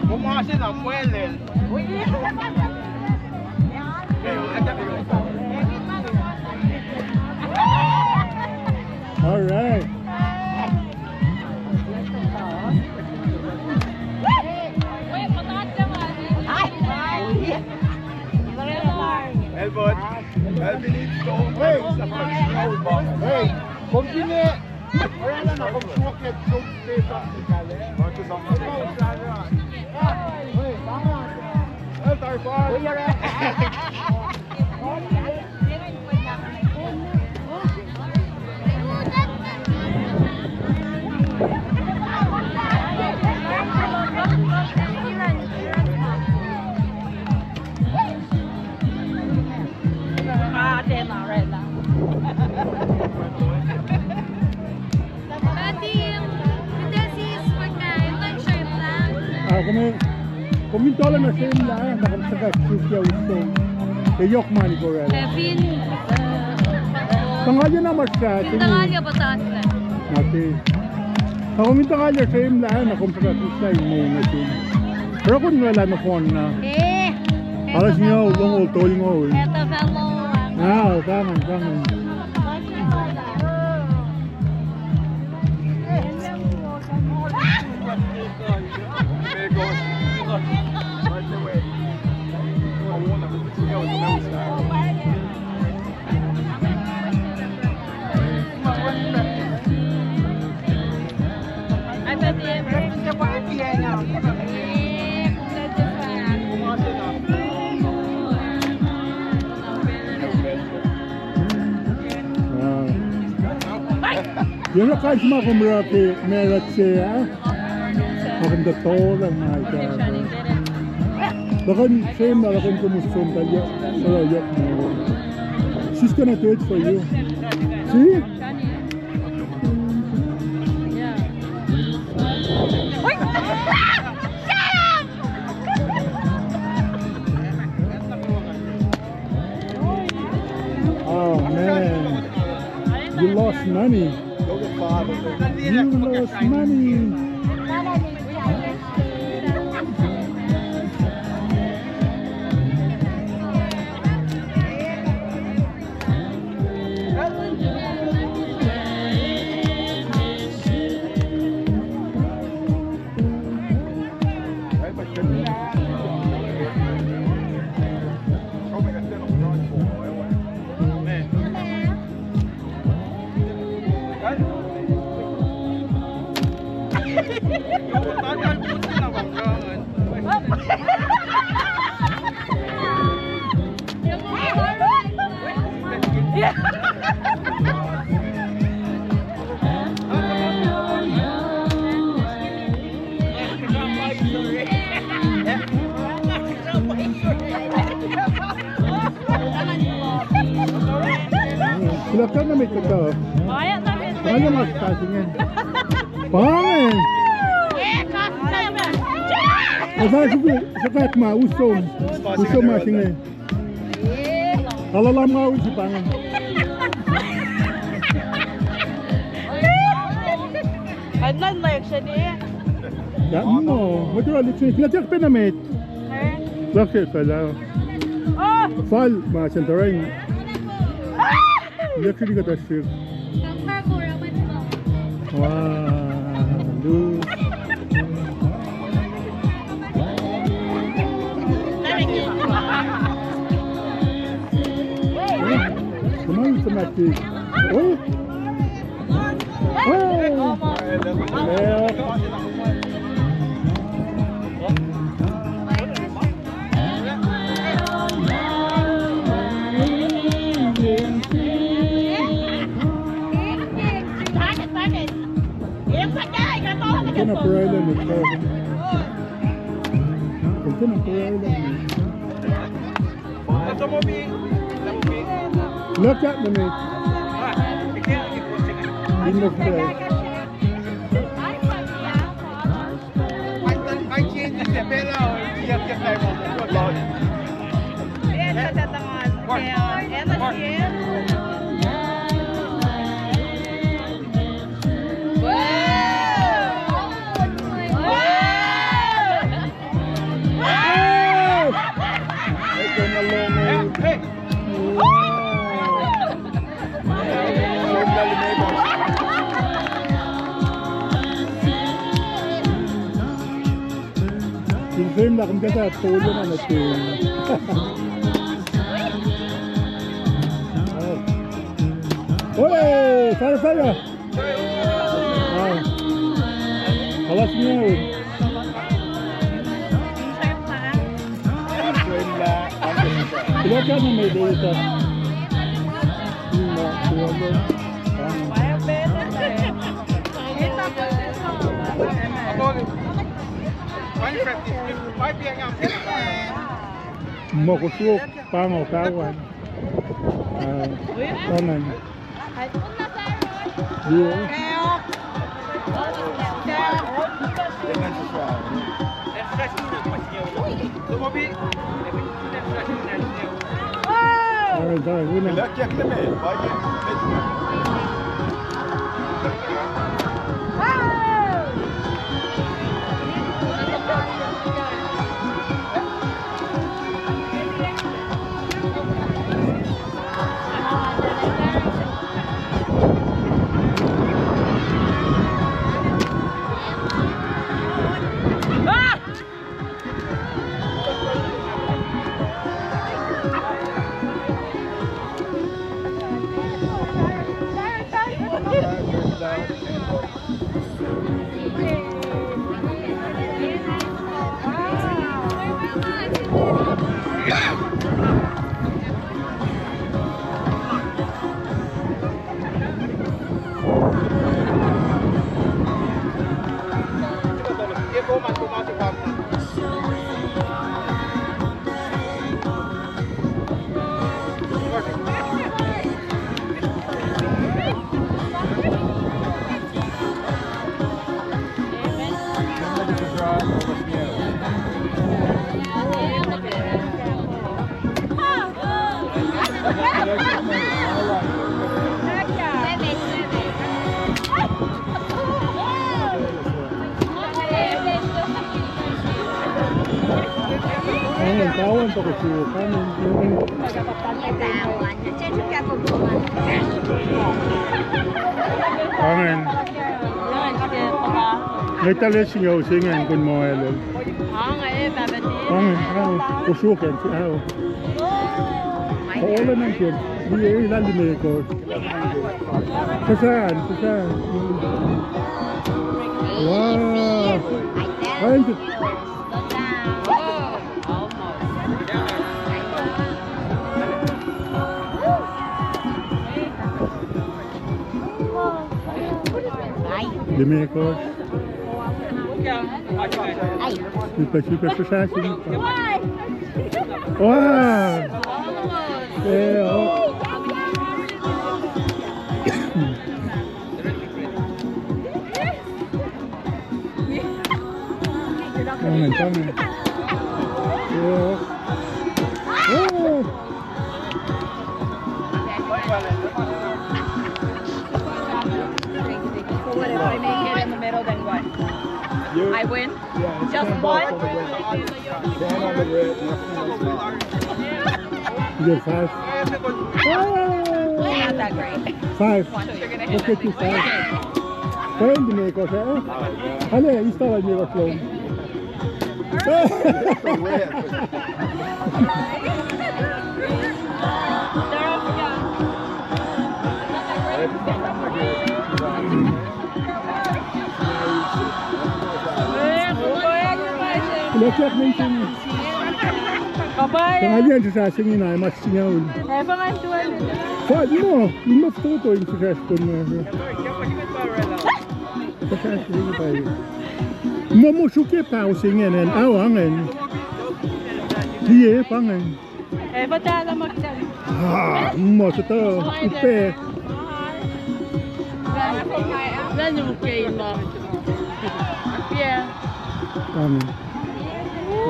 Kom ma se na mwelel. All right. Hey, hey, continue. Ah, kom, kom in tuhlac nuh same lah, na kom suhkwac suk ya uso. Ke yohk mani koracl. Fin, eh, tuhngalye na ma srah, fin tuhngalye puhtatlac. Na te. Na kom in tuhngalye same lah, na kom suhkwac suk ya in mou nuh same. Oruh kom oraclah nohfohn na. Eh. Alas nyo, longoul tolngoul. Etuh fah lom. Ah, pahngon, pahngon. Yohk kais ma kom oruh ke marriage se ah. Ma kom tuh tollah ma ita. Luhkuhn same lah luhkuhn kom usom tuh yohk, yohk ma. She's gonna do it for you. See? Oh, man. You lost money. You lost money. Sila ka na met kuhtuh. Nga na mas kasi ingacn. Pahngon. Asa suku, sukat ma, usom. Usom ma singe. Kalalam nga usi pahngon. Annan lek seni. Ya, mo, motura lek seni. Kila tiak pena met. Lak se kala. Fal ma sentarain. Electric ka ta sir. Wow, dude. Ati. Oh. Oh. Yeah. Kena pruhe lah met. Kena pruhe lah met. Look at me, mate. Enough there. Wow! Wow! Hey, hey. Wow! Same lah kom kata tolu na na tu. Oi, fire, fire. Ah. Alas niya. Pila ka na me data. Ma kosro pango kawan. Ah, kanan. Kawan, kawan, toko su, kawan. Kawan. Ngwetale singucul se ingacn, kon ma elel. Ange, ah, kosro kacn, ah. Olwelah nuh ke, liye, lali me ko. Sasran, sasran. Wow. Thank you. Limekohsr. Sipa, sipa, sipa, sipa. Wow. Eh, oh. Come on, come on. Yeah. Oh. So what, if I make it in the middle, then what? I win? Yeah, just one? Stand on the red, left hand on the top. You get five? Not that great. Five. One, two, three. Let's get you five. Friend me ko sa. Ale, install me ko sa. Red. They're all young. Lokiak mention. Kapae. Tangalian sesr singina, mas singaul. Eh, pangan tuan. Fat mo, imo foto in sesr pun mo. Sesr singina pa. Mo mo suke pa usingen en, au angen. Liye pangen. Eh, pa tala maktan. Ah, mo sata upe. Lan uke imo. Yeah. Amen.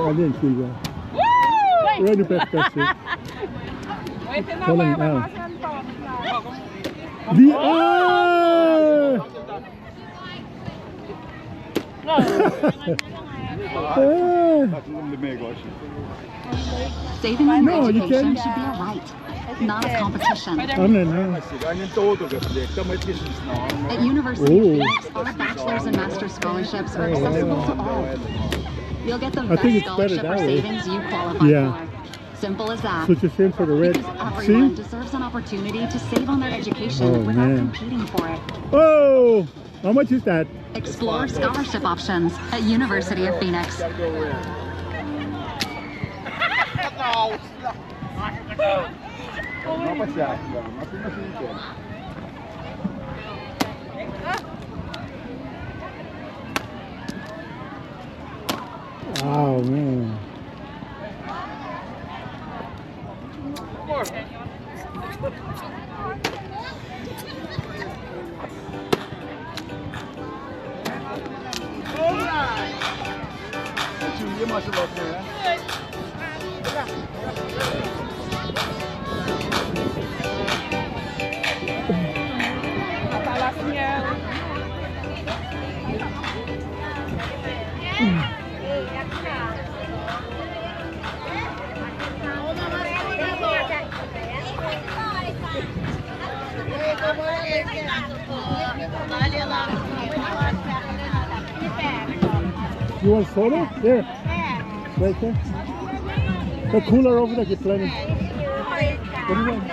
Amen, Silva. Woo! Rani pek pek si. Tolong, ah. Di, ah! Saving on education should be a right, not a competition. At University of Phoenix, our bachelor's and master's scholarships are accessible to all. You'll get the best scholarship or savings you qualify for. Simple as that. So it's the same for the red. Because everyone deserves an opportunity to save on their education without competing for it. Oh! How much is that? Explore scholarship options at University of Phoenix. Oh, man. You want soda? There. Right there. The cooler over there, get plenty. What do you want?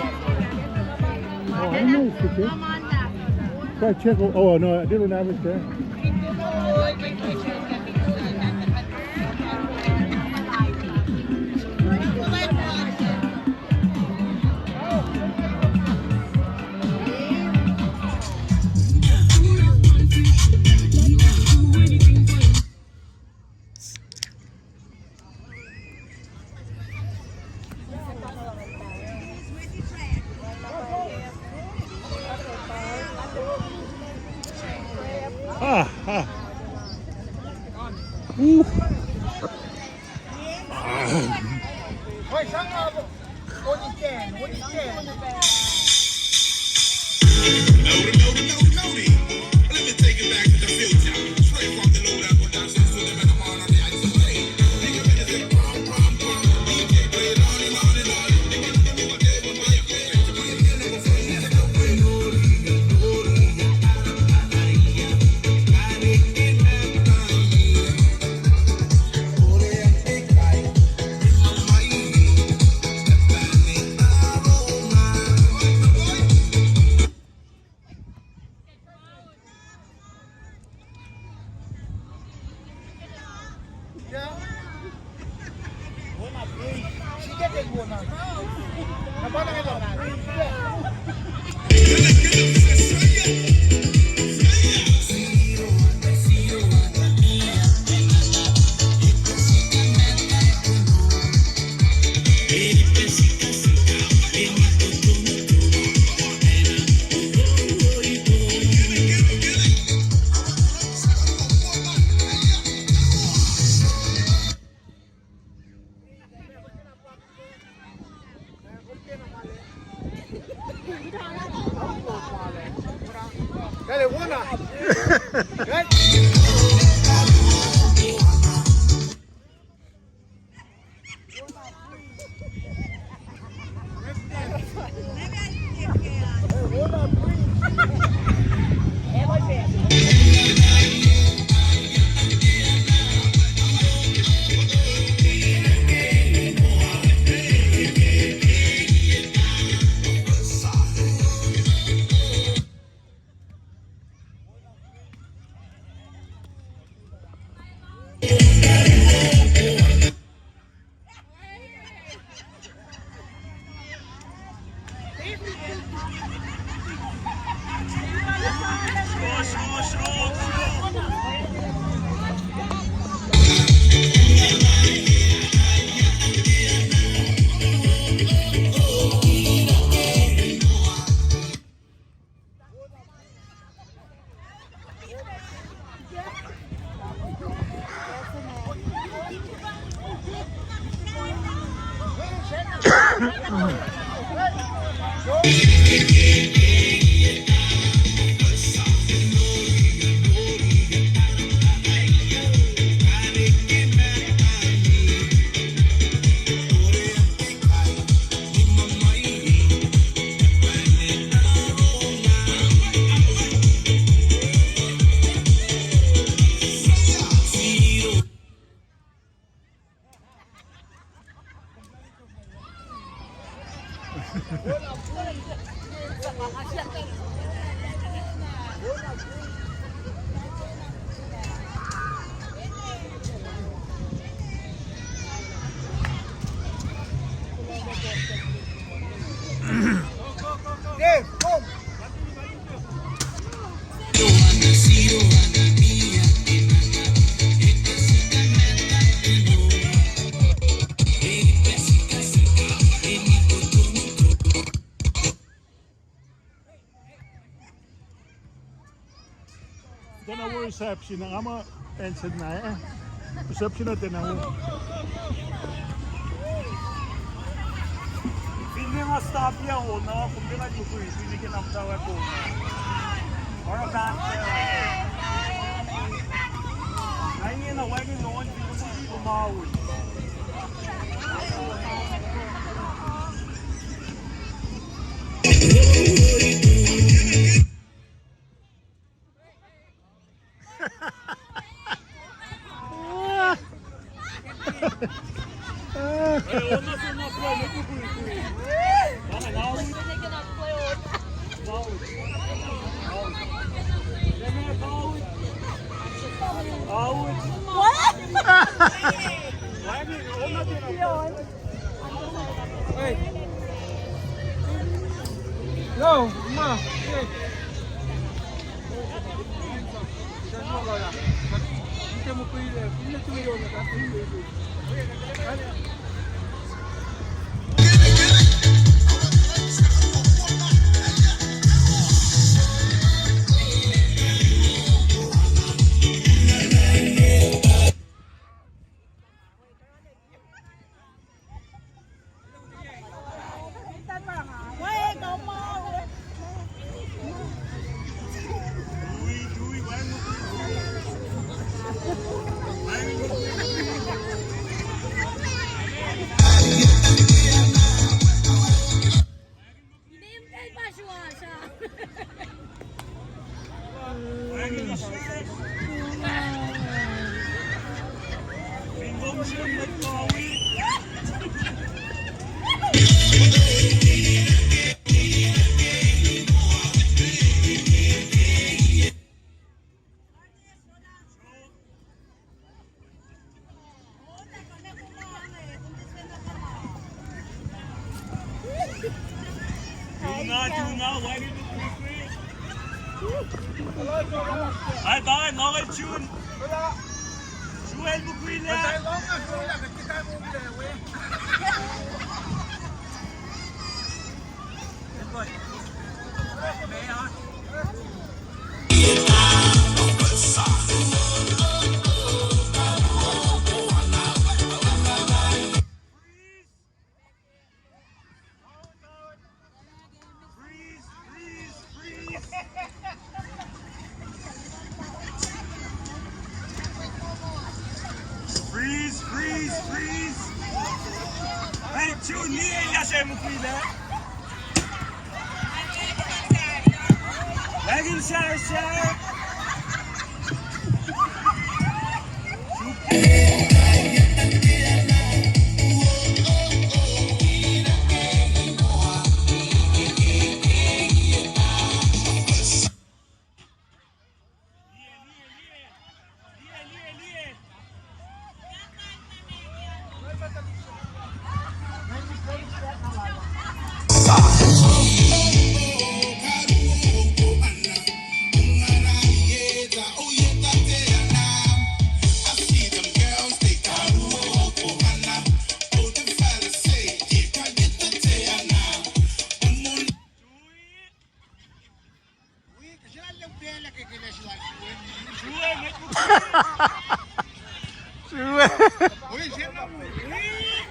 Oh, I don't know if you can. Try check. Oh, no, they don't have it there. Ah, ah. Ooh. Ah. Tena wo reception, nga ma answer na, eh? Reception na tena wo. Finne nga stop ya wo na, kom tena tukui, finne ke na mtawa ko. Ora back there. Nga ingena wagon on, finne kom maui. What? Hey. Yo, ma. Hey. Ai, bye, Noel Jun. Jun, bukui na. Freeze, freeze, freeze. Hey, Jun, ni eya se mukwi lah. Wagon share, share. Sue.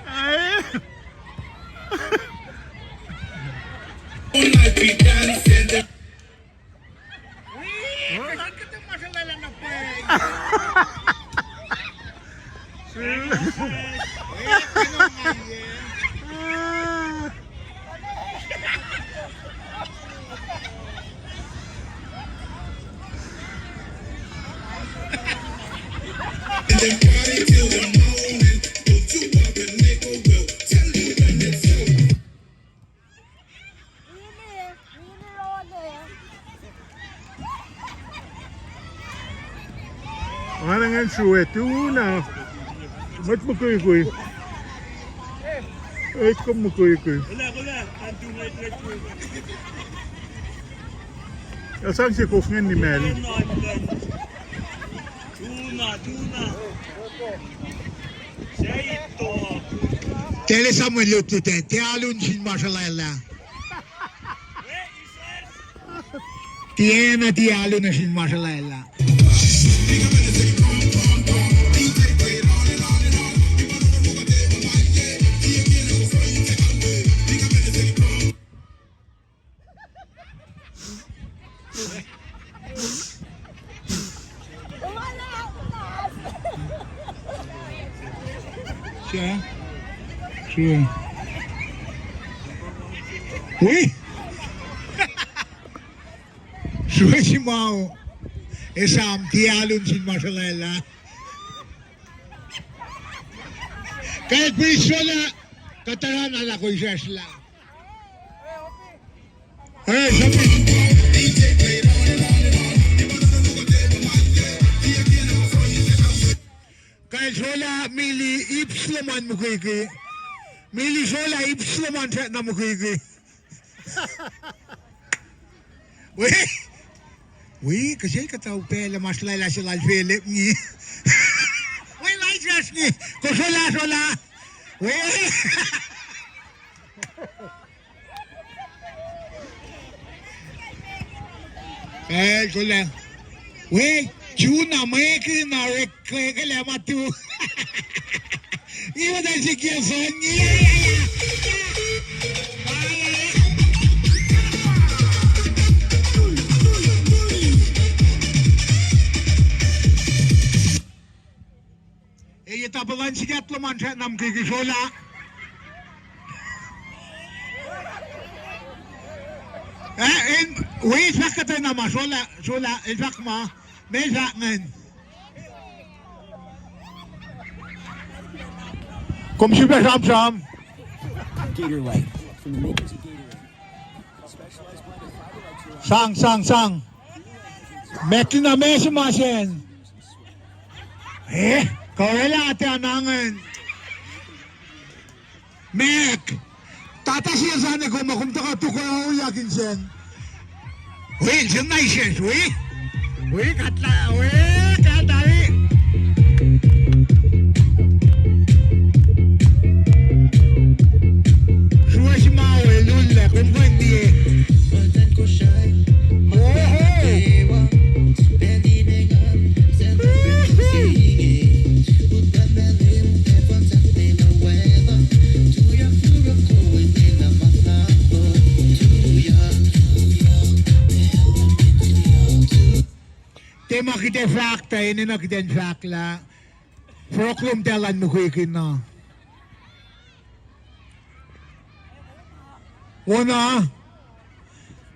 Ai. Oacna ngan sruwe, tu na. Mwet mukwikwi. Mwet kom mukwikwi. El sang se kof ngan nimacl. Tahl Samuel lutlut ah, tiac alu nuh sin ma srolwaclah. Tiacna tiac alu nuh sin ma srolwaclah. Sure. Sure. Wi? Sruwe se ma, esam tiac alu nuh sin ma srolwaclah. Kal pis srolah, kuht oruh na lah kol sesr lah. Kal srolah, Mili, ip sruhmuhn mukwikwi. Mili srolah, ip sruhmuhn srackna mukwikwi. Wi, wi, kihsen kuhtuh pacl ma srolwaclah se lal Philip ngi. Wi, laisrash ngi. Kom srolah, srolah. Wi. Eh, kuloh. Wi, Juna mwekihn orek kwekele ma tu. Ngi muhta sikyak son ngi. Eyac tapulan sikyak luhman srackna mukwikwi srolah. Eh, in, wi fahk kuhtwena ma srolah, srolah, el fahk ma, meac fahk ingacn. Kom sifilpac sramsram. Gatorade. From the makers of Gatorade. Sang, sang, sang. Mac na meac se ma sacn. Eh, kuh orwaclah tiac nangin. Mac. Tata sie sani kom, kom tuhkuh tukuh oyak in sacn. Wi, sel na ises, wi. Wi, kuht lah, wi, kuht lah, wi. Sruwe se ma, wi, lullah, kom kuh in tiac. Oho. Tiac ma kuht ac fahk tuh, enenuh kuht in fahk lah, fohlohk lom tiac elan mukwikwi na. Wona,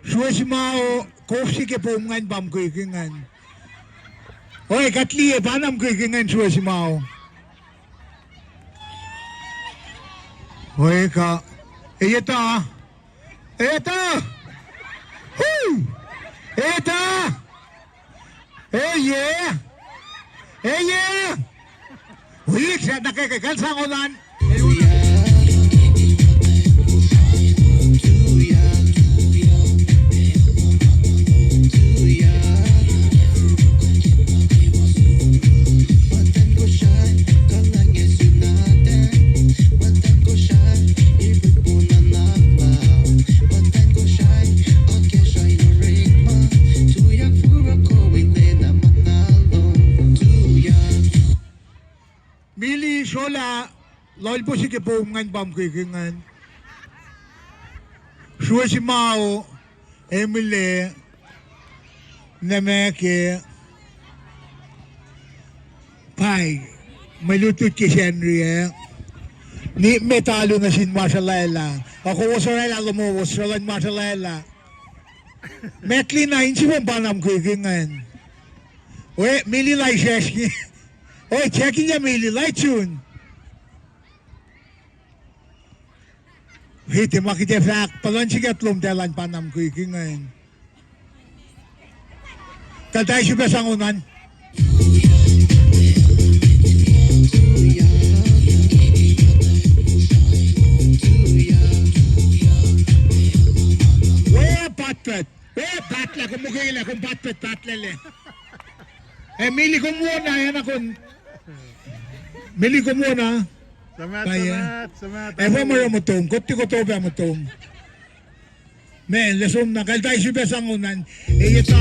sruwe se ma, kof se ke poum ingacn pa mukwikwi ingacn. Oi, kuht liye pa na mukwikwi ingacn sruwe se ma. Oi, kuh, eyac tuh. Eyac tuh. Hu! Eyac tuh. Eyac. Eyac. Wi, srackna ke, ke kal sang onan. Mili, srolah, lohlpo se ke poum ingacn pa mukwikwi ingacn. Sruwe se ma, Emily, na ma ke, pai. Mwe lutlut ke Sacnri ah. Ni met alu nuh sin ma srolwaclah. Ac kowos oraclah lomowos srolwaclah ma srolwaclah. Matlin na in sipom panam kwiki ingacn. We, Mili la isracsr nge. Oi, check-ilya Mili, la sun. Hiti ma kuht ac fahk, puhlan sikyak lom talan panam kwiki ingacn. Kaltai sifilpac sang onan. We pahtpaht. We pahtlah, kom mukelah, kom pahtpaht pahtlahlac. Eh, Mili kom wona, ac na kom. Mili kom wona. Suhmaht, suhmaht, suhmaht. Ac fah mura mutom, koti kotopa mutom. Meac, lah som na, kaltai sifilpac sang onan. Eyac ta.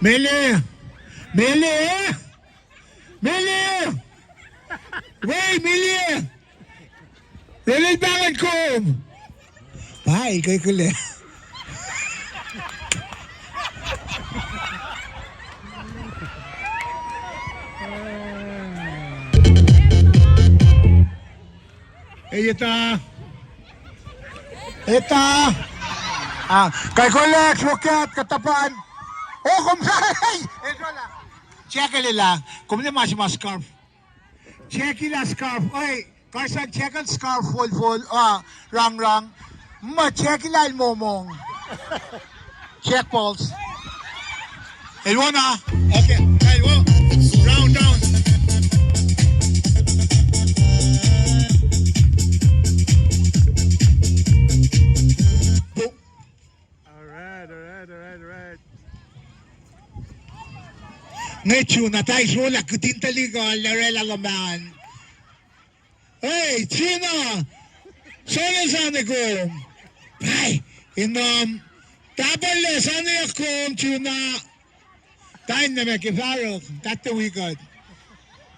Mele. Mele. Mele. Wei, Mele. Rele pahngon kom. Pai, kekele. Ei, etuh. Etuh. Ah, kalkol lah, sruokyac, kuhtuh pahn. Oh, kom sa-, ei, ei, srolah. Check-i lah, kom liye ma se ma scarf. Check-i lah scarf. Oi, Carson, check-i scarf, folfol, ah, rangrang. Ma check-i lah el momong. Check pulse. El wona. Okay. El wo-, round, round. Boom. All right, all right, all right, all right. Nge Juna, tai srolah kuhtin tuhlihk uh, loraclah luhman. Hey, Juna! Soenna sani kom. Hey, in, um, tapallac sani kom, Juna. Tain na ma ke Farouk, tatte wi kuht.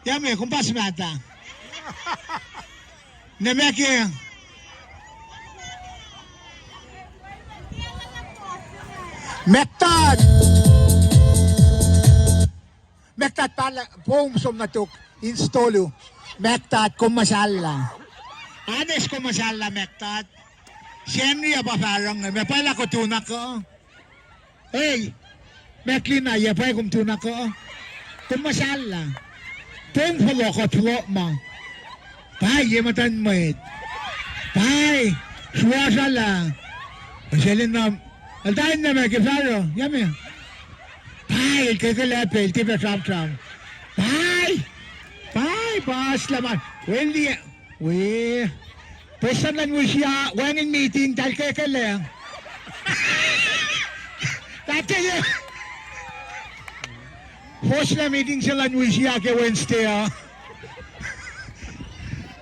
Ya me, kom pa smata. Na ma ke. Mektat. Mektat pahla, pom som na tok, install-u. Mektat, kom masalla. Anes kom masalla, Mektat. Sacnri a pa farang, ma pwacye lah kom tunak uh. Ei, Maklina, ya pwacye kom tunak uh. Kom masalla. Pom fohlohk uh, fohlohk ma. Pwacye muhtuhn mwet. Pwacye, suwohslah. Selin na, eltahl na ma ke Faro, ya me. Pwacye, el kekele pacl, tiac pac sramsram. Pwacye, pwacye, puhslah ma. Well, the, we. Prestuhn luhn Wisiya, wacngihn meeting, tahl kekele. Tahl kekele. Fohslah meeting se luhn Wisiya ke Wednesday uh.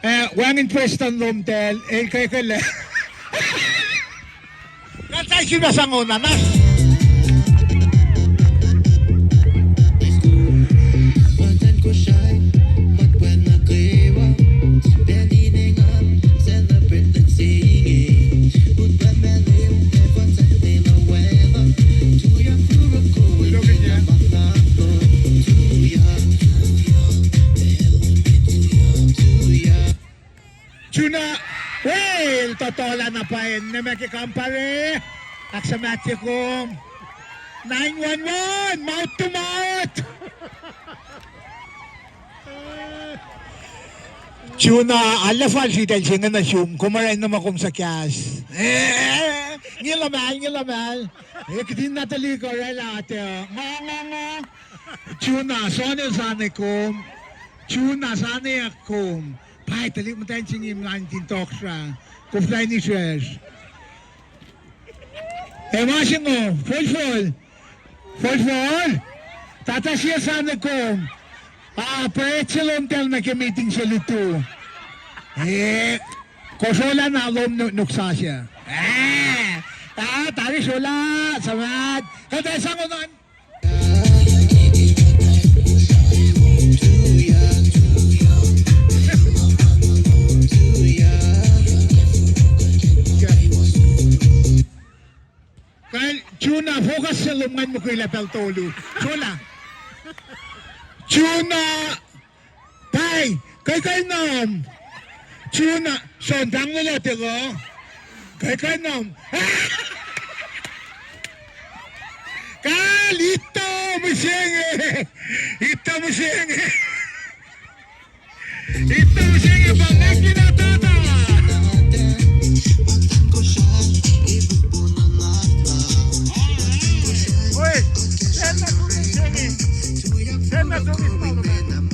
Eh, wacngihn prestuhn lom tahl, el kekele. Kaltai sifilpac sang onan. Juna, well, totolah na pwacye, na ma ke kampare, ahksuhmahtye kom. Nine one one, mouth to mouth. Juna, alu fal sritacl se inge nuh sum, kom oruh in nuh ma kom suhkahs. Eh, nge luhmahl, nge luhmahl. Eh, kihtin na tuhlihk oraclah, eh, ngo, ngo, ngo. Juna, soenna sani kom. Juna, sani kom. Pwacye tuhlihk muhtwacn se inge ma nuhtin tohkohsrah. Koflah in isracsr. Ac ma se ingo, folfol. Folfol. Tata sie sani kom. Ah, pret se lom tahl nuh ke meeting se lutu. Eh, kosrolah na lom nu-, nuknuk sasuc. Ah, Ah, tari sola, samat. Kata sang onan. Kal, Juna, focus se lom ngan mukwila pacl tolu. Juna. Juna. Pai, kai kai nam. Juna, son, tang lolo telo. Kai kai nam. Kal, ito, misenge. Ito, misenge. Ito senge pa mekina tata. Oi, send that to me, Jenny. Send that to me, Spider-Man.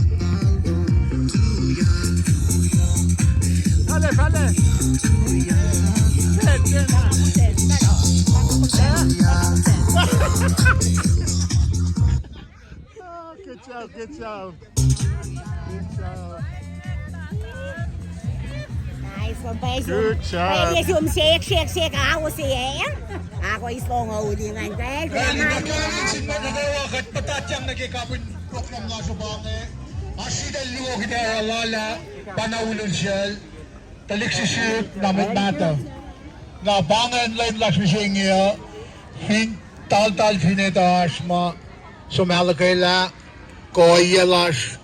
Sale, sale. Send, send. Ah, good job, good job. Good job. Nice one, boys. Good job. Pwacye som sek, sek, sek, ako se, eh? Ako is long uli ngan, guys. Well, in the comments, in the, kuht puhtatyang nuh ke kapin program lasr uh pa inge. Oasr sritacl luo kuht ac oruh lal ah, pa na ulul sel. Tuhlihk srihsrihk, na mwet mahtuh. Na pa ingacn lwen lasr mihsenge uh, fin taltal fin etuh oasr ma som ahluhkwelah, kuh ohiyac lasr,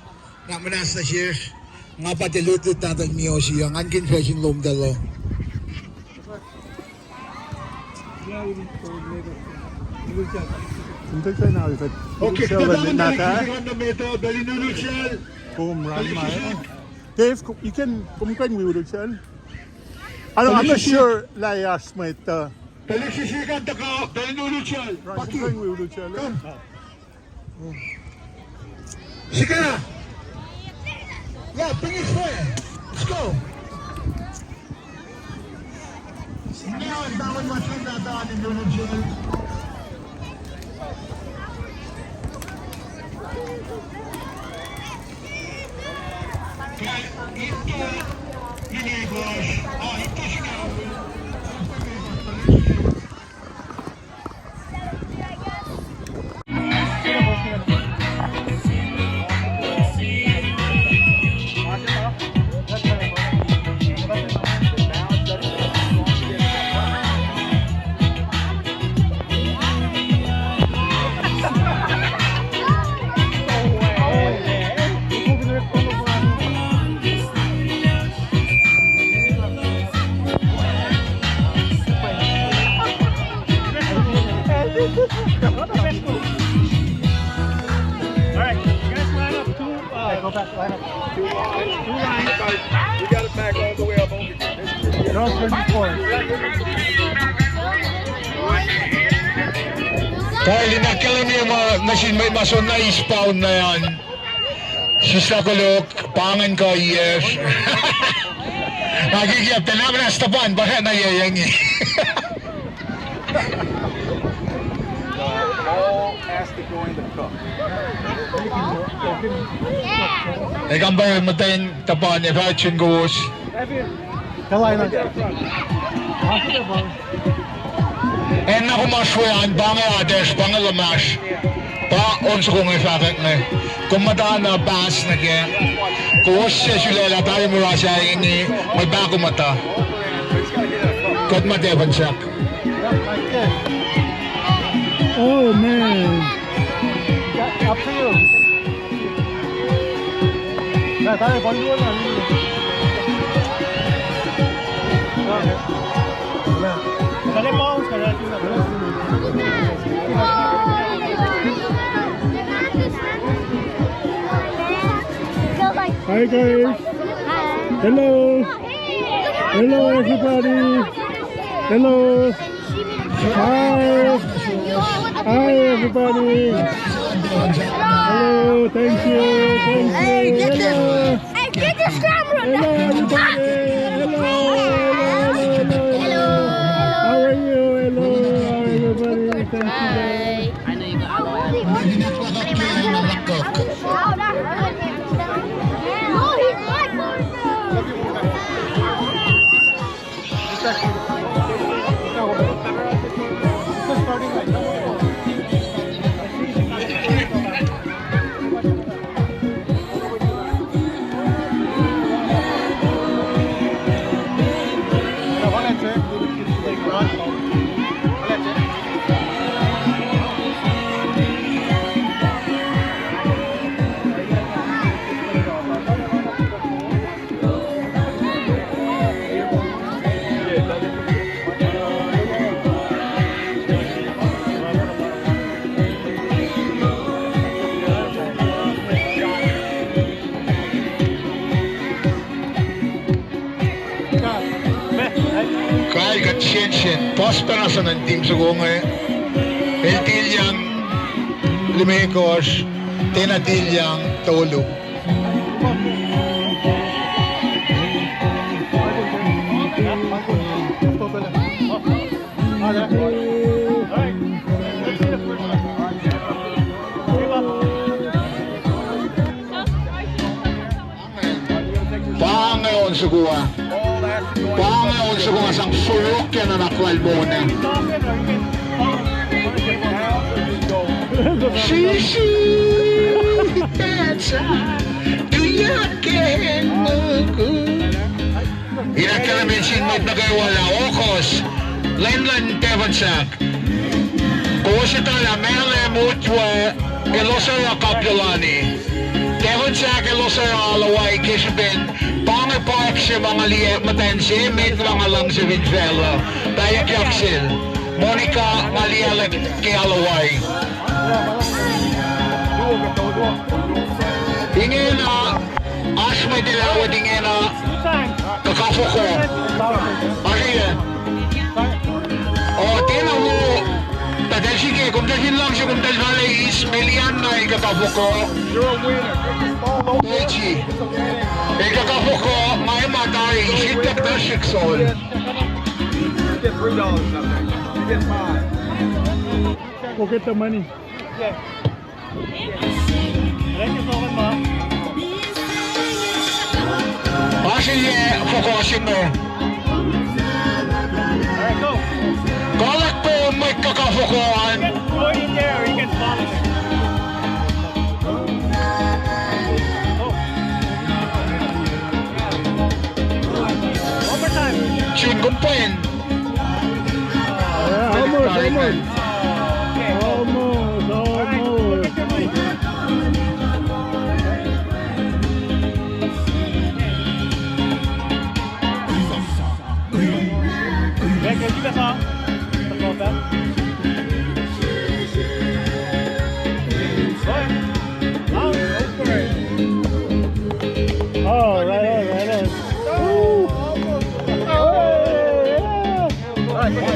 na muhnahs nuh sesr, nga pa tiac lutlut nahtuhl Miosi uh, ngan kihn facsin lom tuh lah. Okay, Dave, kom kuh in wi ulul sel? I don't, I'm not sure lah oasr mwet uh. Tuhlihk srihsrihk an tuhkuh, kuh in wi ulul sel. Sikena. Yeah, bring it fair. Let's go. All right, you guys line up two, uh, go back, line up. Two lines. Two lines. We got it back all the way up over here. Girls twenty-four. Kyle, in ahkkahlwemye ma nuh sin mwet ma soenna na eastbound na an. Sislah koluk, pa ingacn kuhiyacsr. Nga ke kiap tuh na muhnahs tuhpan, pa na yac inge. Ac kam pa muhtwacn tuhpan, ac fah sun kowos. Acn na kom oasr we an, pa inge atacsr, pa inge luhmacsr, pa on soko inge fahkwack inge. Kom muhta na pass nuh kac. Kowos suc sulaclah tari mura sahyac inge, mwe pahkomuhta. Kuht muhtwacn sahk. Oh, man. Hi, guys. Hello. Hello, everybody. Hello. Hi. Hi, everybody. Hello, thank you. Thank you. Hello. Hey, get this camera. Hello, everybody. Hello, hello, hello, hello. Hello. How are you? Hello, how are everybody? Thank you, guys. Hi. Puhs pacna se ingacn, team soko inge. El tilyang limekohsr, tiacna tilyang tolu. Pa inge on soko ah. Pa inge on soko ah sang forok ke nuhnak lal Mona. Sisi, that's a, do you can move? Ina kena mention not nuh kwewa lah okos, lwen luhn Tevonsahk. Kowos etuh lah Malem Utwe elos oruh Kapiolani. Tevonsahk elos oruh Alawai ke srihpen pa inge park se ma nga liye muhtwacn se met ma nga luhngse fin facluh. Pahyuckyak sel Monica nga liye lah ke Alawai. Ingena, oasr mwet el awet ingena, kuhkafoko. Oasr iyuc. O, tiacna wo, tuh tahl srihke, komtahl fin luhngse, komtahl fahla eis, Melian na el kuhkafoko. Page. El kuhkafoko, ma ma tari, srihk tuh srihk sol. Go get the money. Oasr iyuc foko se inge. Kalak po mwet kuhkafoko an. Sun, kom pwen. Yeah, almost, almost. Almost, almost. Oh, right on, right on. Woo! Oh, yeah.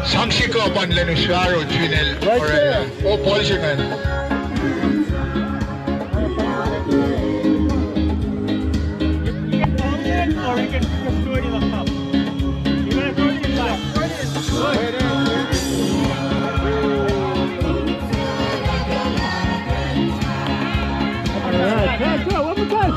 Sang sikuh pa Lenus Faro, Junel. Right there. Oh, Paul Sinan. You can throw it in, or you can just throw it in the cup. You gotta throw it inside. All right, go, go, one more time.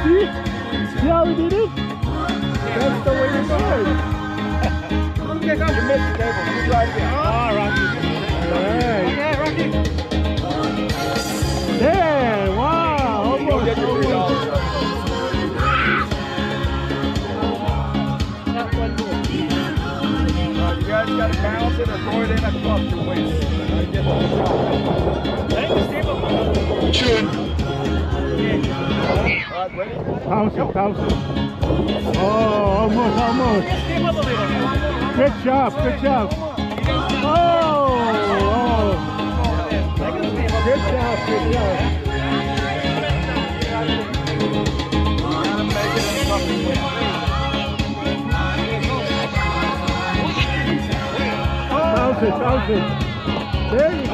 See? See how he did it? That's the way to do it. You missed the table. You drive there. Ah, Rocky. All right. Yeah, Rocky. Yeah, wow. Almost, almost. You guys gotta balance it or throw it in a cup to win. Tune. All right, ready? Thousand, thousand. Oh, almost, almost. Good job, good job. Oh, oh. Good job, good job. Thousand, thousand. There you go.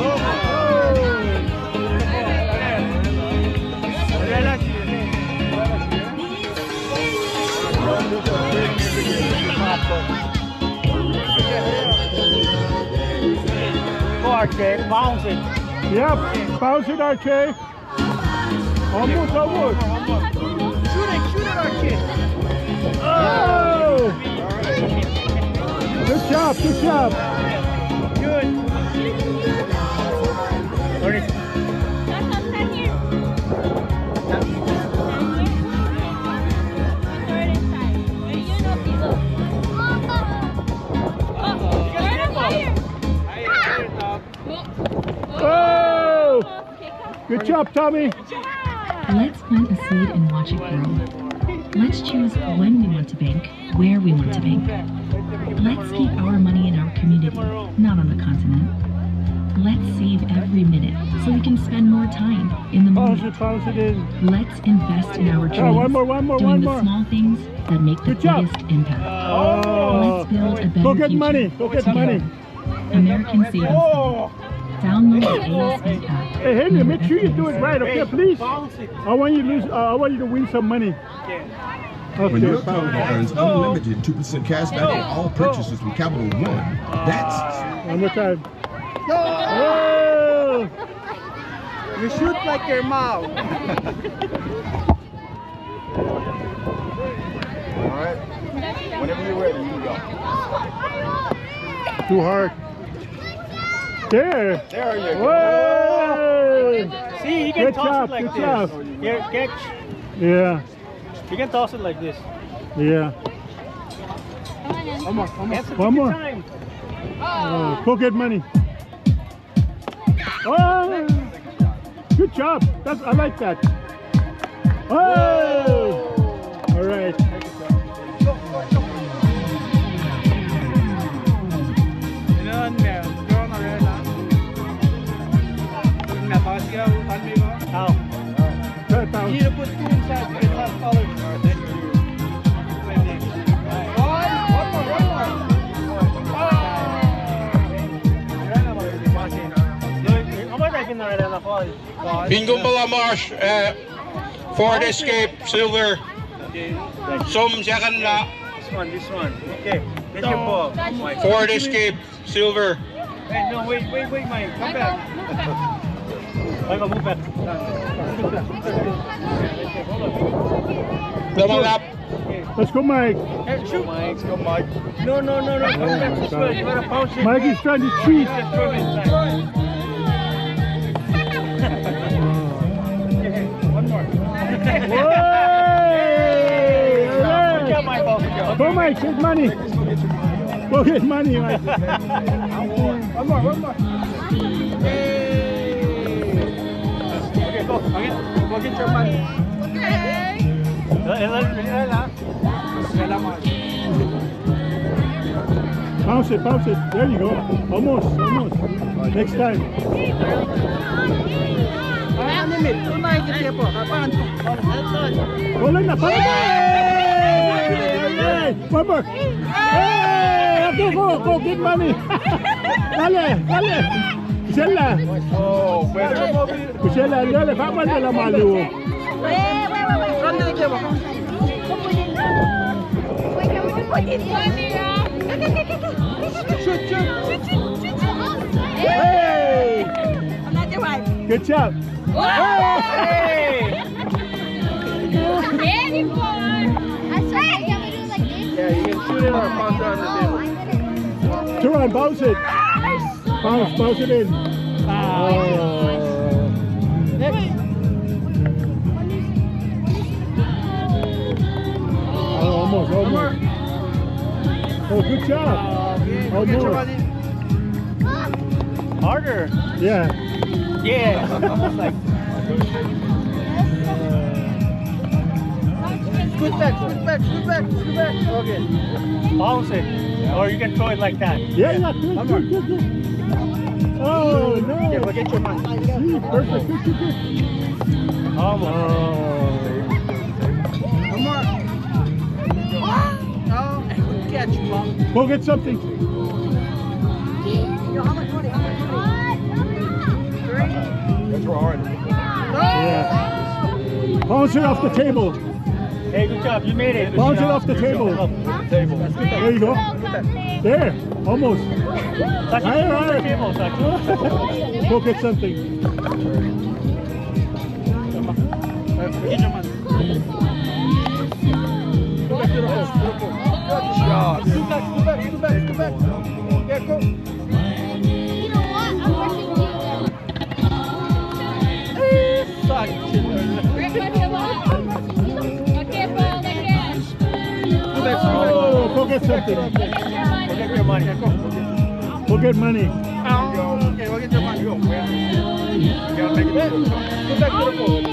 Go, R J, bounce it. Yep, bounce it, R J. Almost, almost. Shoot it, shoot it, R J. Oh! Good job, good job. Good. Sorry. That's outside here. Throw it inside. You know, people. Good job, Tommy. Let's plant a seed and watch it grow. Let's choose when we want to bank, where we want to bank. Let's keep our money in our community, not on the continent. Let's save every minute so we can spend more time in the moment. Bounce it, bounce it in. Let's invest in our dreams, doing the small things that make the biggest impact. Let's build a better future together. American Savings Bank. Download the A S B app. Hey, Henry, make sure you do it right, okay, please? I want you to lose, uh, I want you to win some money. Okay. When your company earns unlimited two percent cash back on all purchases with Capital One, that's... One more time. Oh! You shoot like your mom. All right. Whenever you're ready, you can go. Too hard. There. There you go. Whoa. See, you can toss it like this. Good job, good job. Here, catch. Yeah. You can toss it like this. Yeah. One more, one more. One more. Uh, go get money. Oh, good job. That's, I like that. Oh, all right. Ow. Try it, pal. You need to put two inside to get five dollars. One, one more, one more. Ah. Fin kom puhla ma oasr, uh, Ford Escape, silver. Som sekuhn la. This one, this one. Okay. Get your ball. Ford Escape, silver. Hey, no, wait, wait, wait, Mike. Come back. Michael, move back. Double up. Let's go, Mike. Hey, shoot. Let's go, Mike. No, no, no, no. Come back this way. You gotta bounce it. Mike is trying to cheat. One more. Whoa! Good job, Michael. Go, Mike, get money. Go get money, Mike. One more, one more. Yay! Okay, go. Again. Go get your money. Okay. Bounce it, bounce it. There you go. Almost, almost. Next time. Go, Linda. Hey! Hey! One more. Hey! Go, go, go, get money. Dale, dale. Sella. Sella, dale. Come on, dale, Malu. Wait, wait, wait, wait. Run to the camera. Shoot, shoot. Hey! Another one. Good job. Hey! Very good. That's right. You want me to do it like this? Yeah, you can shoot it or bounce it on the table. Two and bounce it. Bounce, bounce it in. Ah. Oh. Next. Oh, almost, almost. Oh, good job. Almost. Harder. Yeah. Yeah. Almost like. Scoot back, scoot back, scoot back, scoot back. Okay. Bounce it. Or you can throw it like that. Yeah, yeah, good, good, good, good. Oh, no. Yeah, but get your man. See, perfect. Good, good, good. Almost. Oh. Come on. No, I couldn't catch him, huh? Go get something. That's all right. Yeah. Bounce it off the table. Hey, good job. You made it. Bounce it off the table. Table. There you go. There. Almost. Touch it. All right, all right. Table, touch it. Go get something. Get your man. Go back to the hole. To the hole. Good job. Scoot back, scoot back, scoot back, scoot back. Yeah, go. You know what? I'm rushing you. Suck. Go back, go back. Oh, go get something. Go get your money. Go get money. Oh, okay, go get your money. Go. You gotta make it. Go back to the boat. Go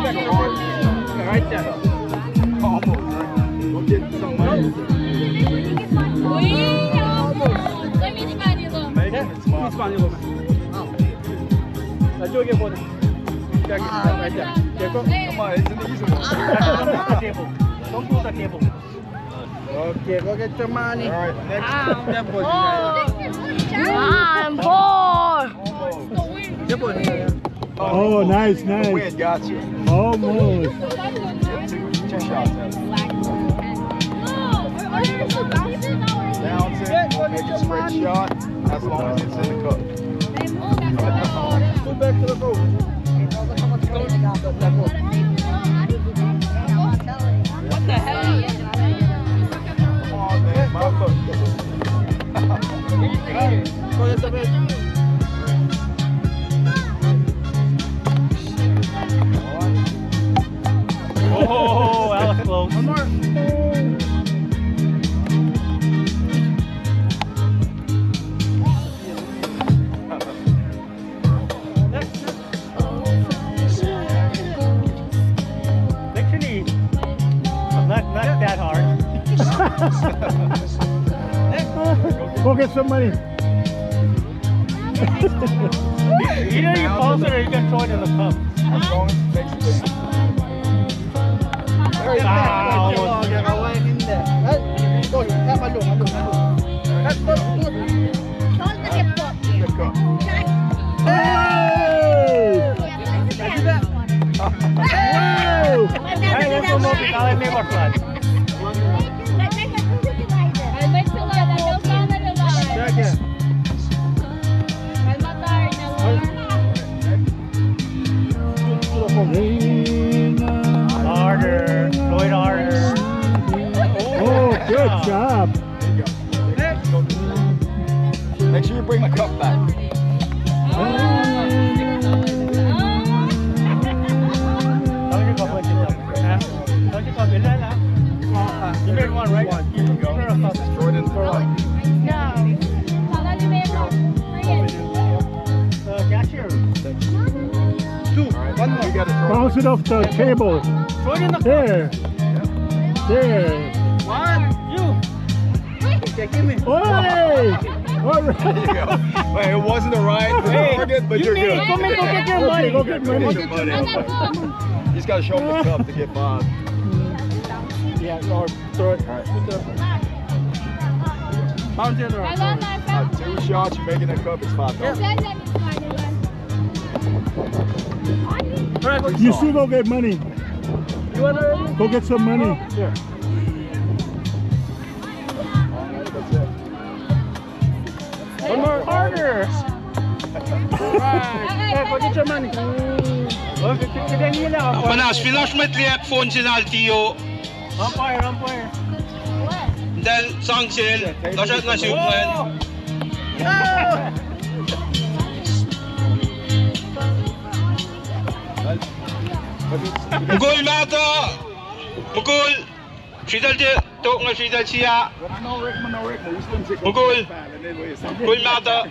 back to the boat. Yeah, right there. Almost, right? Go get some money. Make it smile. Let's do it again, boy. Back, right there. There you go. Come on, it's an easy one. Don't pull the table. Don't pull the table. Okay, go get your money. All right, next. I'm poor. Oh, nice, nice. Win, gotcha. Almost. Two, two shots. Balance it. Make it a straight shot. As long as it's in the cup. Put back to the boat. What the hell? Come on, man. My foot. Go get the bed. Oh, that was close. One more. Actually, not, not that hard. Go get some money. Either you pass it or you can throw it in the cup. As long as it makes it. Wow. Hey! Wow! Hey, let's go, Moby. Now let me work on. Harder. Throw it harder. Oh, good job. Make sure you bring the cup back. You made one, right? Destroyed it. No. Uh, cashier. Two. One more. You gotta throw it. Bounce it off the table. Throw it in the cup. There. There. One. You. Okay, give me. Oi! All right. There you go. Wait, it wasn't the right target, but you're good. Come and go get your money. Okay, go get money. Go get your money. He's gotta show him the cup to get five. Yeah, or throw it. All right. Put the bounty on the right. Uh, two shots, you're making a cup, it's five dollars. All right, you still go get money. You wanna go get some money? Here. One more. Harder. All right. Hey, go get your money. Munas, fin oasr mwet liye phone se na Altio. Umpire, umpire. Then sang sel, lasr nuh suk ingacn. Mukul mahtuh. Mukul. Sritacl te, tok nga sritacl sia. Mukul. Mukul mahtuh.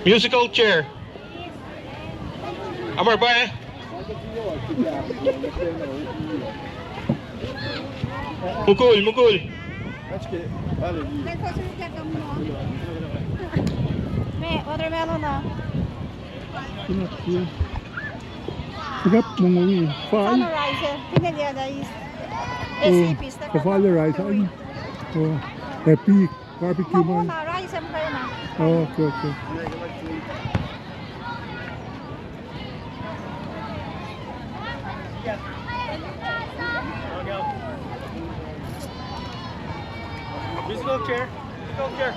Musical chair. Amar pwacye. Mukul, mukul. Me, watermelon na. Pick up mongo. Fine. Summarize. Pineliada is. Oh, S A P, step up. Fala rice, ay. Oh, happy. Barbecue man. Mukul na rice and prayer na. Oh, okay, okay. Musical chair. Musical chair.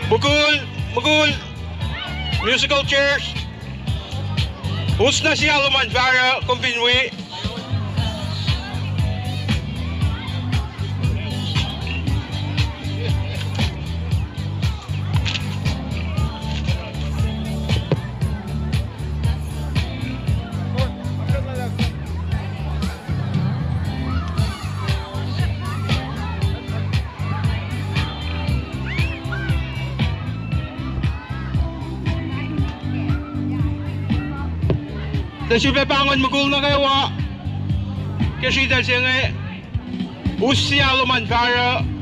Mukul, mukul, musical chairs. Us na sia luhman fahsruh, kom fin wi. Tuh sifilpac pahngon mukul nuh kwewa ke sritacl se inge, us sie alu ma fahsruh.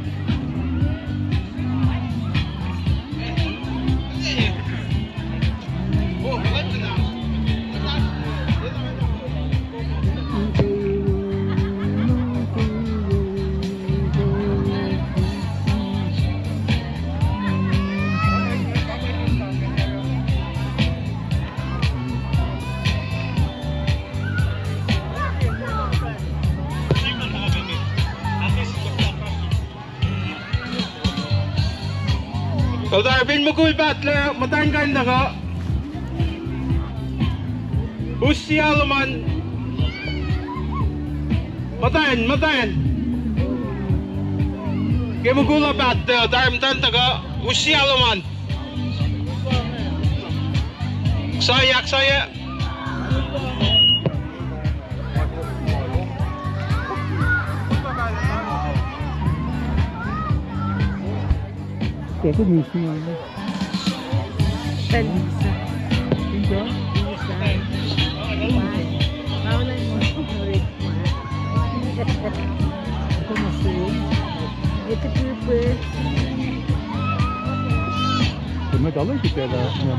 Elder, fin mukul pahtlac, muhtwacn kuh in tuhkuh. Us sie alu ma. Muhtwacn, muhtwacn. Ke mukul uh pahtlac, elder, muhtwacn tuhkuh. Us sie alu ma. Ahksahyac, ahksahyac.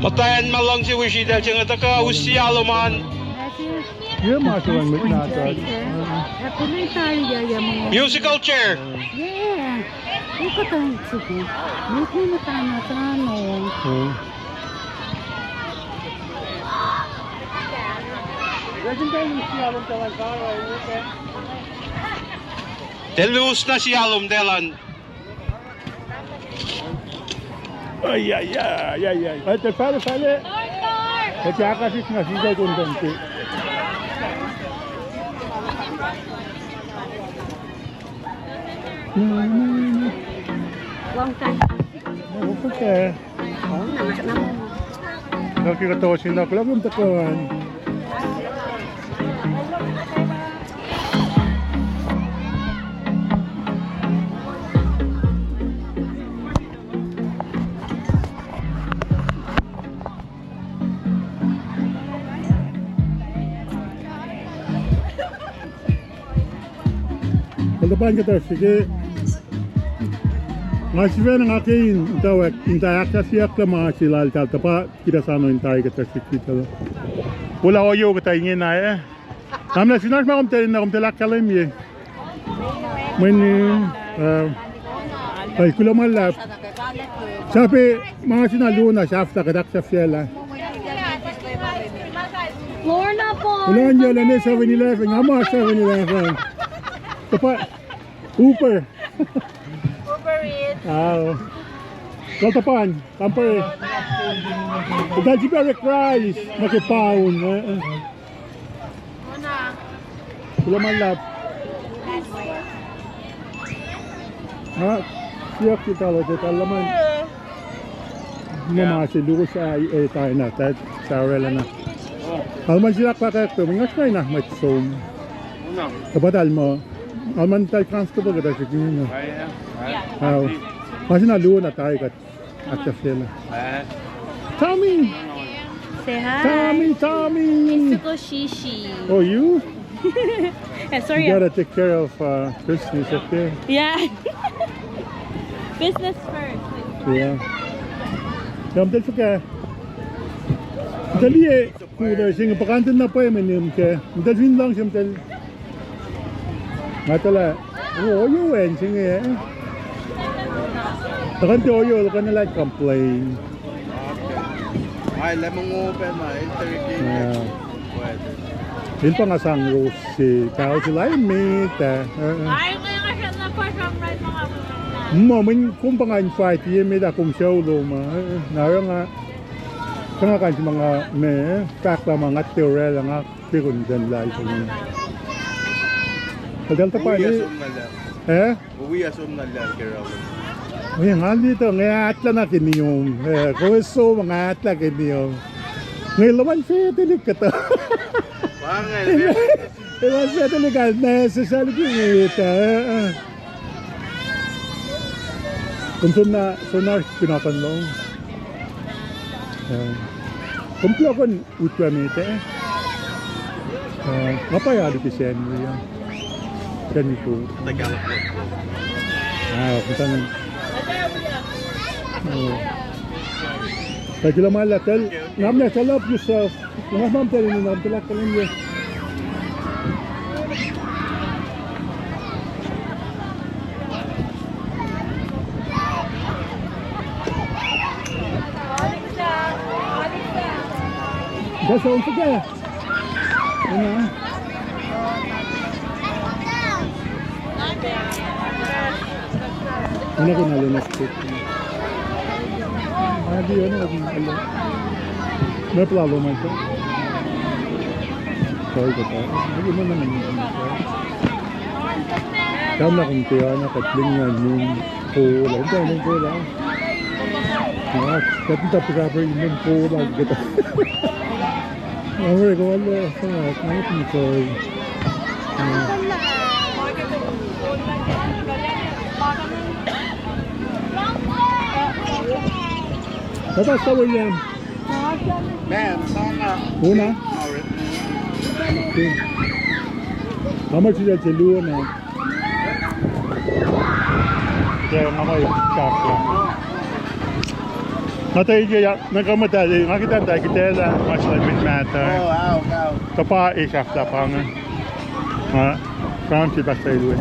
Muhtwacn ma luhngse wi sritacl se inge tuhkuh, us sie alu ma. Musical chair. Elder, us na sie alu ma elan. Ai, ai, ai, ai, ai. Ai, tuh fahlac, fahlac. Ac kahkahsrihk na sisakon tenti. Long time. Okay. Nuh ke kuhtuh sin na kuloh kom tuhkuh an. Kuloh pa in kuhtuh srihke. Nga sifacna nga ke in tawak in ta ahkfahsryeyuck lah ma se laltahl tuh pa kuhtuh soano in tari kuhtuh srihke tuh. Ola ohiyo kuhtuh ingena, eh. Tamuhlwel, fin oasr ma kom tuh enenuh kom tuh ahkkahlwemye. Mweyen, uh, kuloh ma luhlahp. Sahp ma se na luo na sahflah kuht ahksahfyelah. Lorna Paul. Ulan yac lah ne Seven Eleven, nga ma Seven Eleven. Tuh pa Uber. Uber Eats. Ao. Kal tuh pa in, compare. Eltahl sifilpac orek rice nuh ke paun, eh, eh. Kuloh ma luhlahp. Ah, siyuck eltahl, eltahl luhman. Muh ma se luo sa, eh, taina, ta sa oraclah na. Alu ma se lakwack pac, mwe nga srihke na mwet som. Kuhpatal muh. Alu ma eltahl constable kuhtuh srihke na. Ao. Ma se na luo na tari kuht. Tommy! Say hi. Tommy, Tommy! It's Shishi. Oh, you? Yeah, sorry. You gotta take care of, uh, business, okay? Yeah. Business first. Yeah. Kom tel fuhkah? Tel ye. Kuhtuh se inge pa kuht in na pwacye mwe nihm kac. Muhtahl fin luhngse muhtahl. Nga tuh lah, oh, ohiyo acn se inge, eh. Tuhkuh nuh ke ohiyo, tuhkuh nuh lah complain. Ai, lemon open na, el turkey. Ah. El pa nga sang roast se, tao se lah met ah. Muh, mweyen kom pa nga invite ye met ah kom sucu lom ah. Na oruh nga, kuh nga kuh in se ma nga me, eh, fahk lah ma nga tiac orwaclah nga. Pekun ten lai sum. Eltahl tuh pa ne. Eh? Wi asom na lah ke rawa. Wi nga lituh nge atlah na ke niom. Eh, kom som nga atlah ke niom. Nge luhman fetalik kuhtuh. Luhman fetalik al na sesal ke ngeta. Kom som na, som na kunohkohn lom. Eh. Kom kulohkihn utwe met ah. Uh, nga pa alu ke Sacnri, uh, Sacnri Pool. Ah, muhta na. Oh. Thank you, Lamala. Tell, Namna, tell up yourself. Nga mam tell you, nga tell up, tell you. That's all together. Ano? Ano ko na lunas ko? Ano, ano, ano, ano. May plalo man siya. Sorry ko pa. Ano naman ang. Tam na kung kaya na katling na yung pula. Ito yung pula. Ah, katita pa sa yung pula. Kita. Ang ko wala sa mga picture. Tapos sa William. Man, sana. Una? Okay. How much is that? Sa luo na. Kaya nga ma yung chakla. Nga tayo kaya, nagkamata, eh, nga kita tayo kita la, mas lang mit mata. Oh, wow, wow. Tapa, eh, chakla pa nga. Ha? Pram si pasta ilwe.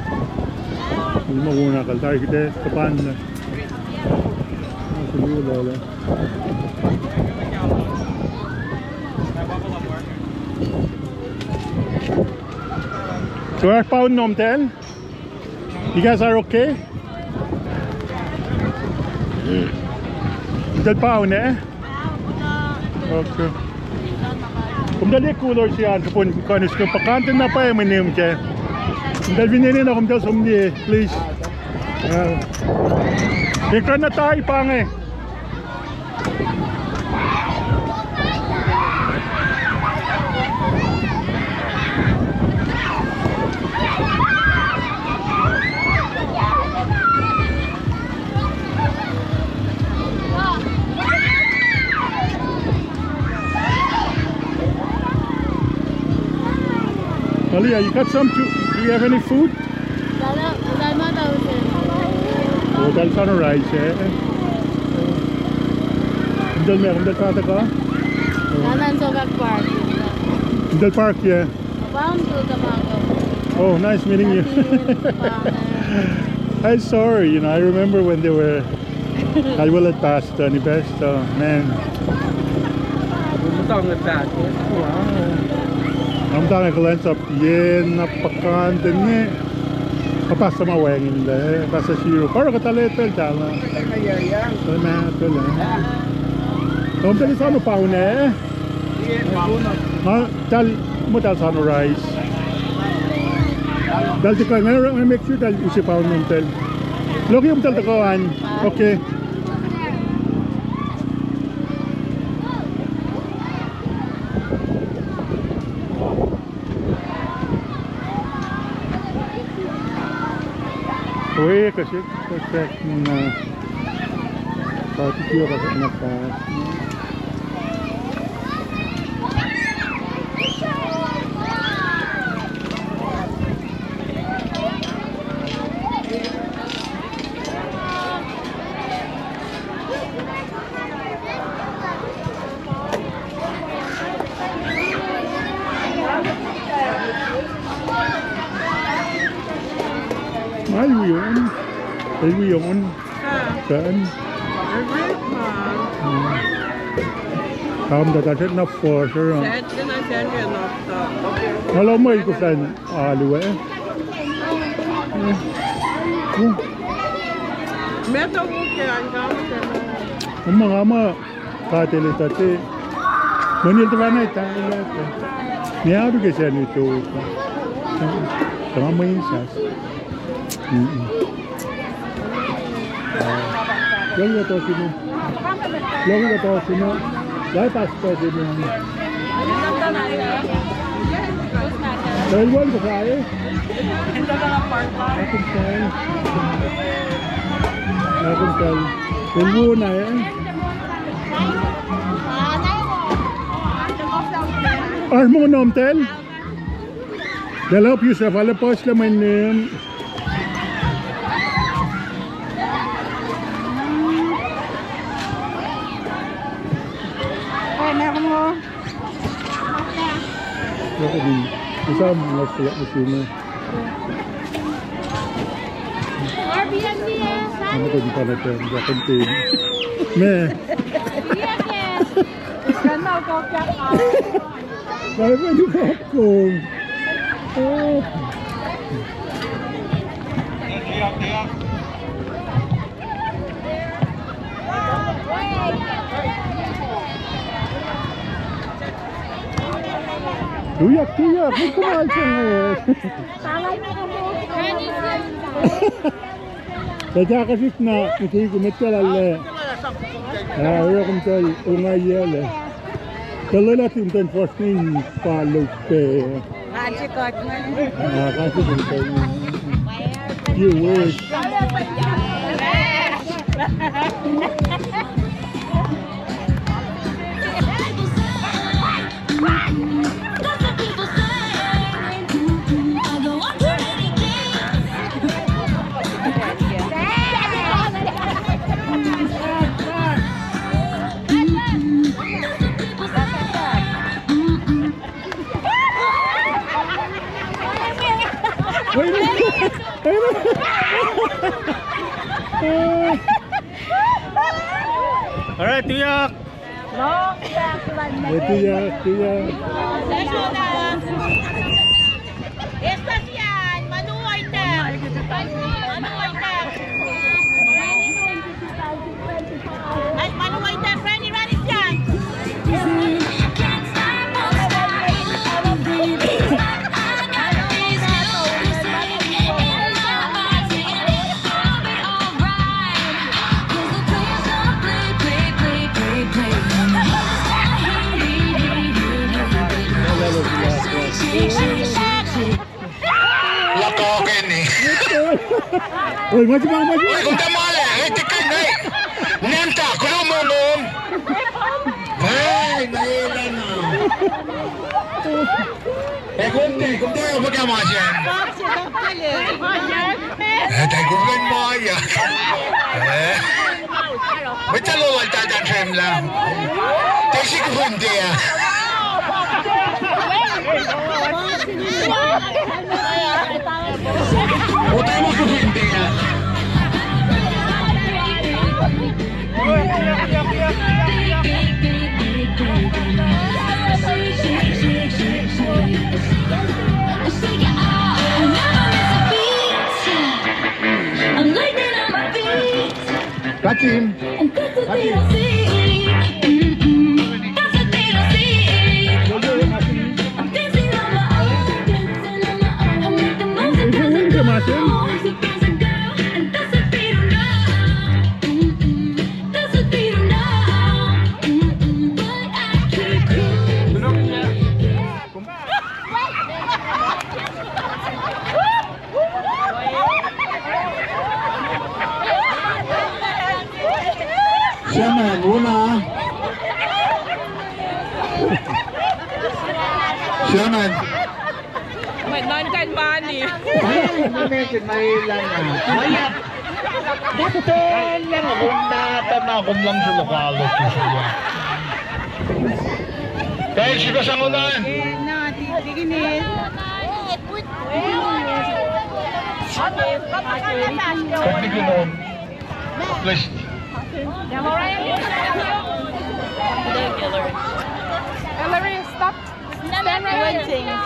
Hindi mo una kal tayo kita, tapan na. Ang sulu lala. So, I found Nomtel. You guys are okay? Del paun, eh? Okay. Kom dali cooler sian, kapun kanis kom pakantin na pa minimum ke. Kom dal vinini na kom dal somni, please. Ah. Ikra na tai pange. Talia, you got some too? Do you have any food? Dala, dala ma tau se. Oh, dala sanu rice, eh? Dala me, dala sanu ka? Dala so ka park. Dala park, yeah. Welcome to Tobago. Oh, nice meeting you. Happy Tobago. I'm sorry, you know, I remember when they were, I will at Pastor, ni Pastor, man. Muhtwacta. Wow. Nga muhtwacta kuhlwacnsap yen na pakan tene. Ka Pastor ma wacngihn lac, Pastor Siro. Paro kuht lal pacl tala. Pacl ma, pacl ah. Kom tali sanu paun ah. Nga, tal, mo tal sanu rice. Tal tika, nga, nga make sure tal use paun Nomtel. Loki, kom tal tika an. Okay. Oe, kasi, kasi, na, pati tiyo kasi na pa. Ay, wi on. Ay, wi on. Ha. Saan? Every month. Hmm. Tam da da set na for sure. Set na set na. Hello, mo ikusan. Alu, eh? Meto muke an kama kama. Oma kama katele tate. Monil tuh kama ita. Ni alu ke senu to. Tama isas. Mm-mm. Long ka to sinu. Long ka to sinu. Lai pas to sinu. Dal wan ko kai. Akun sal. Akun sal. Dal wan na eh. Ar mo Nomtel. Lal, help yourself, ale puhslac mwe num. Airbnb. Meac? Why would you popcorn? Oh. Tuyak, tuyak, muhkwena se inge. Tuh kahkahsrihk na, mutuiku met lal ah. Ah, oruh komtal ongaiyac lac. Tuh lwelah tum ten first name pa lope. Ah, kahsrihk komtal. You wish. All right, tuyak. Tuyak, tuyak. Luhk uh keni. Oi, ma se ma, ma se ma. Oi, kom ta ma le, oi, tikah na. Nanta, kulo mo mo. Hey, na ela na. Ekuh te, ekuh te, ekuh ke ma se. Eh, tai kuh ke ma ya. Eh. Mwet lal ah, tata Trem lah. Tesi kuh fin te ah. Otai ma kuh fin te ah. Katim. Katim. Syaman, wona. Syaman. Mwet nuhn kuh in mani. Ai, ma metin ma elan na. Ai, muhtahl lah nga kom nahtuh na kom luhngse lokoalok ke sula. Pacl srihpac sang onan. Kuht nikihn on. Please. Hillary, stop. Stand right here.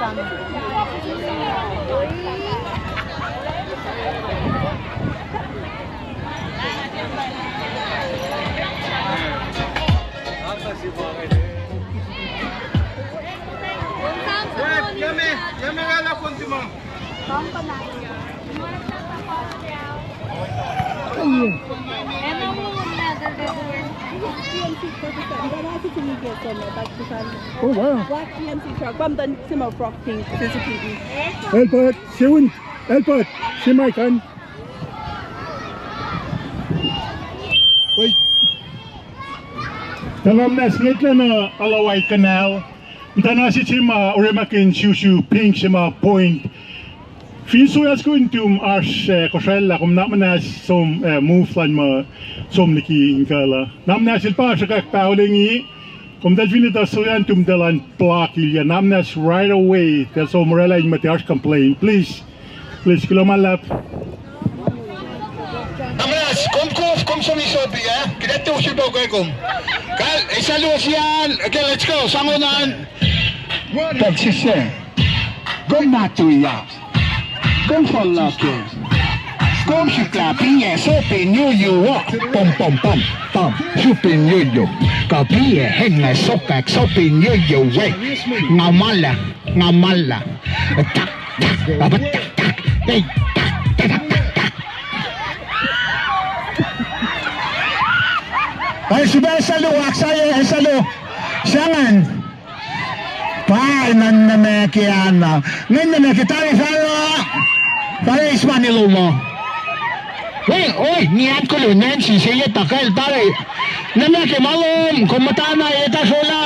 Oh, wow. Black G M C truck. Albert, Sewin, Albert, se ma kan. Wait. Tuh nga muhnahs ngetlah na Alawai Canal. Muhtana se se ma orekmakihn srihsrihk pink se ma point. Fin soyas kuh in tum oasr, eh, kosracllah, kom nuhnak muhnahs som, eh, move lun ma som liki inkuhl uh. Nuhnak muhnahs el pa sruhkwack paho liki, kom tahl fin etuh soyas tum tahl an block ilya, nuhnak muhnahs right away tahl som oraclah in muhta oasr complain. Please. Please, kuloh ma luhlahp. Nuhnak muhnahs, kom kof, kom som in sopi, eh? Kuht ac tiac sifilpac ke kom. Kuht ac sal luo sian, okay, let's go, sang on an. Pacl sise. Kom na tuyak. Kom fohlohk. Kom suk lah piyac sopin yoyo. Pom, pom, pom, pom. Sopin yoyo. Kuh piyac hen nga sokwack sopin yoyo we. Nga mala, nga mala. Tak, tak, tak, tak. Ei, tak, tak, tak, tak. Ai, sifilpac sal luo, aksaye, sal luo. Sangan. Pa, ngan nuh met ke an. Ngan nuh met ke tari fara. Tari ismani loma. Oi, oi, nian kulu Nancy se ye takel tari. Nuh met ke ma lom, kom muhtana ye ta sola.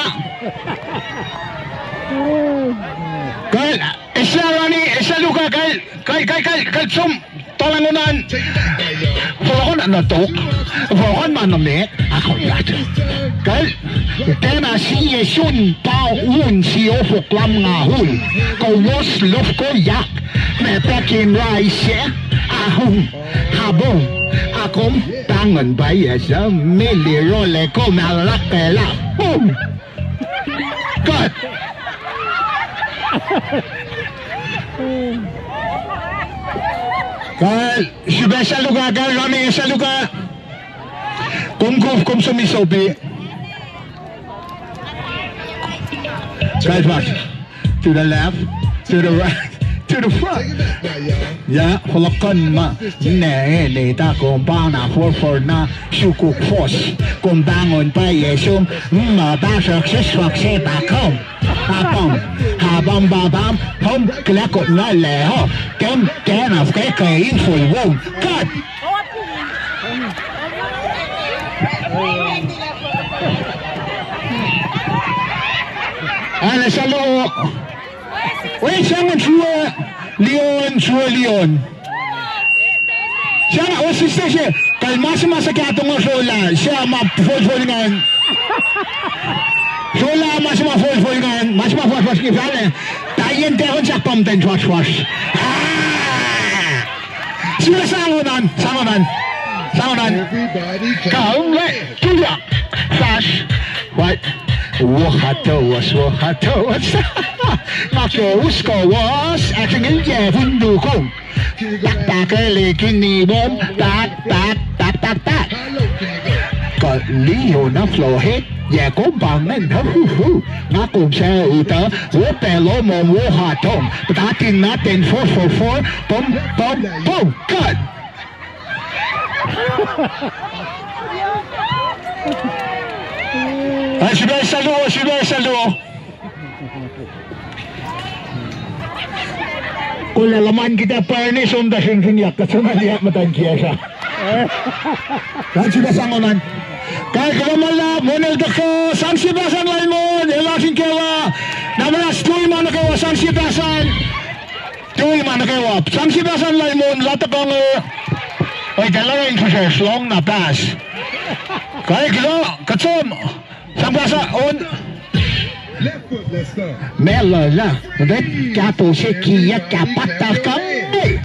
Kal, esla rani, esla luka kal, kal, kal, kal, kal som. Talan onan. Fohlohkohn na tok. Fohlohkohn ma nuh met. Akol rat. Kal. Tena sie sun pa un si ofok lam nga ul. Kowos lof koyak. Me pekin rise. Ahum. Habong. Akom. Tangon bai esa. Meli role kom alakela. Boom. Cut. Kal, sifilpac sal luka, kal, rami sal luka. Kom kof, kom som in sopi. Kal, fast. To the left, to the right, to the front. Ya, fohlohkohn ma. Ne, ne, ta kom pa na forfor na. Sukuk fos. Kom tangon pa ye sum. Ma, pasrak sisrak se pa kom. Apam, apam, apam, hom, kelekot na leho. Tem, ten of keke inful wom. Cut. Ala salo. Wei, sangan sua. Leon, sua Leon. Sang, o, sister se, kal ma se ma se kahto nga sola, se ma folfol ngan. Sola ma se ma folfol ngan, ma se ma fwasfwas ngi fale. Tayen te kon sak pam ten fwasfwas. Ah! Sila sangonan, sangonan, sangonan. Kaum le, tuyak, flash, what? Wohatowas, wohatowas. Nga ke usko was, acting in ye vundu kong. Tak, tak, ele kini bom, tak, tak, tak, tak, tak. Ka liyo na flohe, ye kom bangen ha hu hu. Nga kom sa uta, wo pelo mom wo hatom. Patatin natin four four four, pom, pom, pom, cut. Ai, sifilpac salu, sifilpac salu. Kol laman kita pwacni som ta sringkihn yak, kuht som liyak muhtuhn kiyacsr ah. Kan sifilpac sang onan. Kai kuloh ma luhlahp, mon el tuhkuh, sang sifilpac sang lal mon, el oasr in kwewa. Na muhnahs tui ma nuh kwewa, sang sifilpac sang. Tui ma nuh kwewa, sang sifilpac sang lal mon, la tuhkuh nge. Oi, tala in fihsrwacsr lohng na pass. Kai kuloh, kuht som. Sang pasa on. Melola, vet kato se kiyak ka pata kami.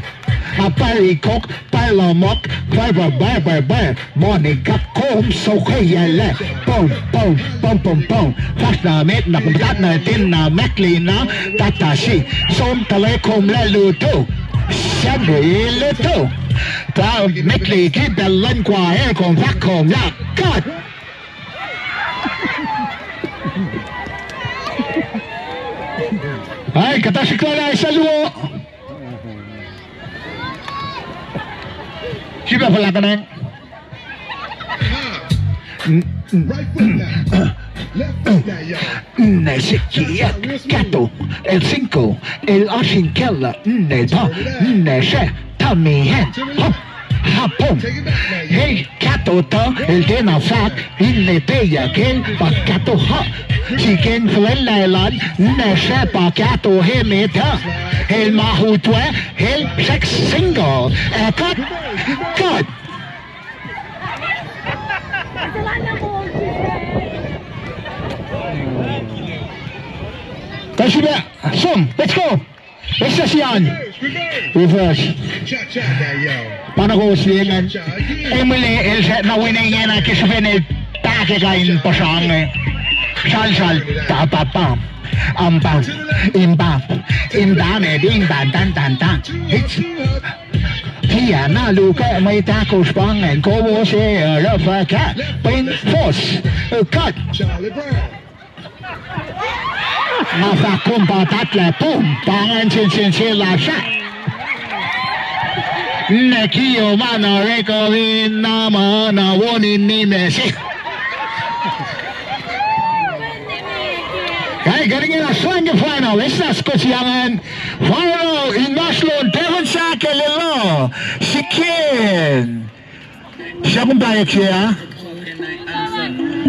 Apari kok, palamok, fiber, bar, bar, bar. Moni ka kom so keyele. Pom, pom, pom, pom, pom. Fast na met na kumtat na tin na mekli na tatasi. Som tale kom le lutu. Sangre lutu. Ta mekli ki belan kwa air kom fak kom la. Cut. Ai, kuhtasrihk lal ah, salu. Sifilpac fuhlahk nang. Ne sikiyak, kato, el sinko, el oasr in kwewa, ne ta, ne se, tami hen, hop, hapom. Hey, kat Tota el tiacna fahk, in ne peyuck el pa kahto uh. Siken fuhlwacn laelan, ne srah pa kahto emet uh. El ma utwe, el srack single. Eh, cut, cut. Kashiba, som, let's go. Esna sian. Reverse. Pa na kowos liye ingacn. Emule el srack na wine ingena ke srihpen el pahke kain puhsra inge. Sralsral. Pa, pa, pa. Am, pa. Im, pa. Im, pa, me, im, pa, tan, tan, tan. Hits. Tiacna luhk mwet ahkosr pa ingacn, kowos ac oruh fuhkah. Pwen force. Cut. Nga fahk kom pa tahtlac, boom, pa ingacn sensen se lasr ah. Ne kio ma na orek uh in na ma na won in nime se. Kai, kuht ingena srang ke final, esna soko se ingacn. Final, inmahsrlon Devon Sack el elah. Siken. Siyuck kom pahyuck se ah.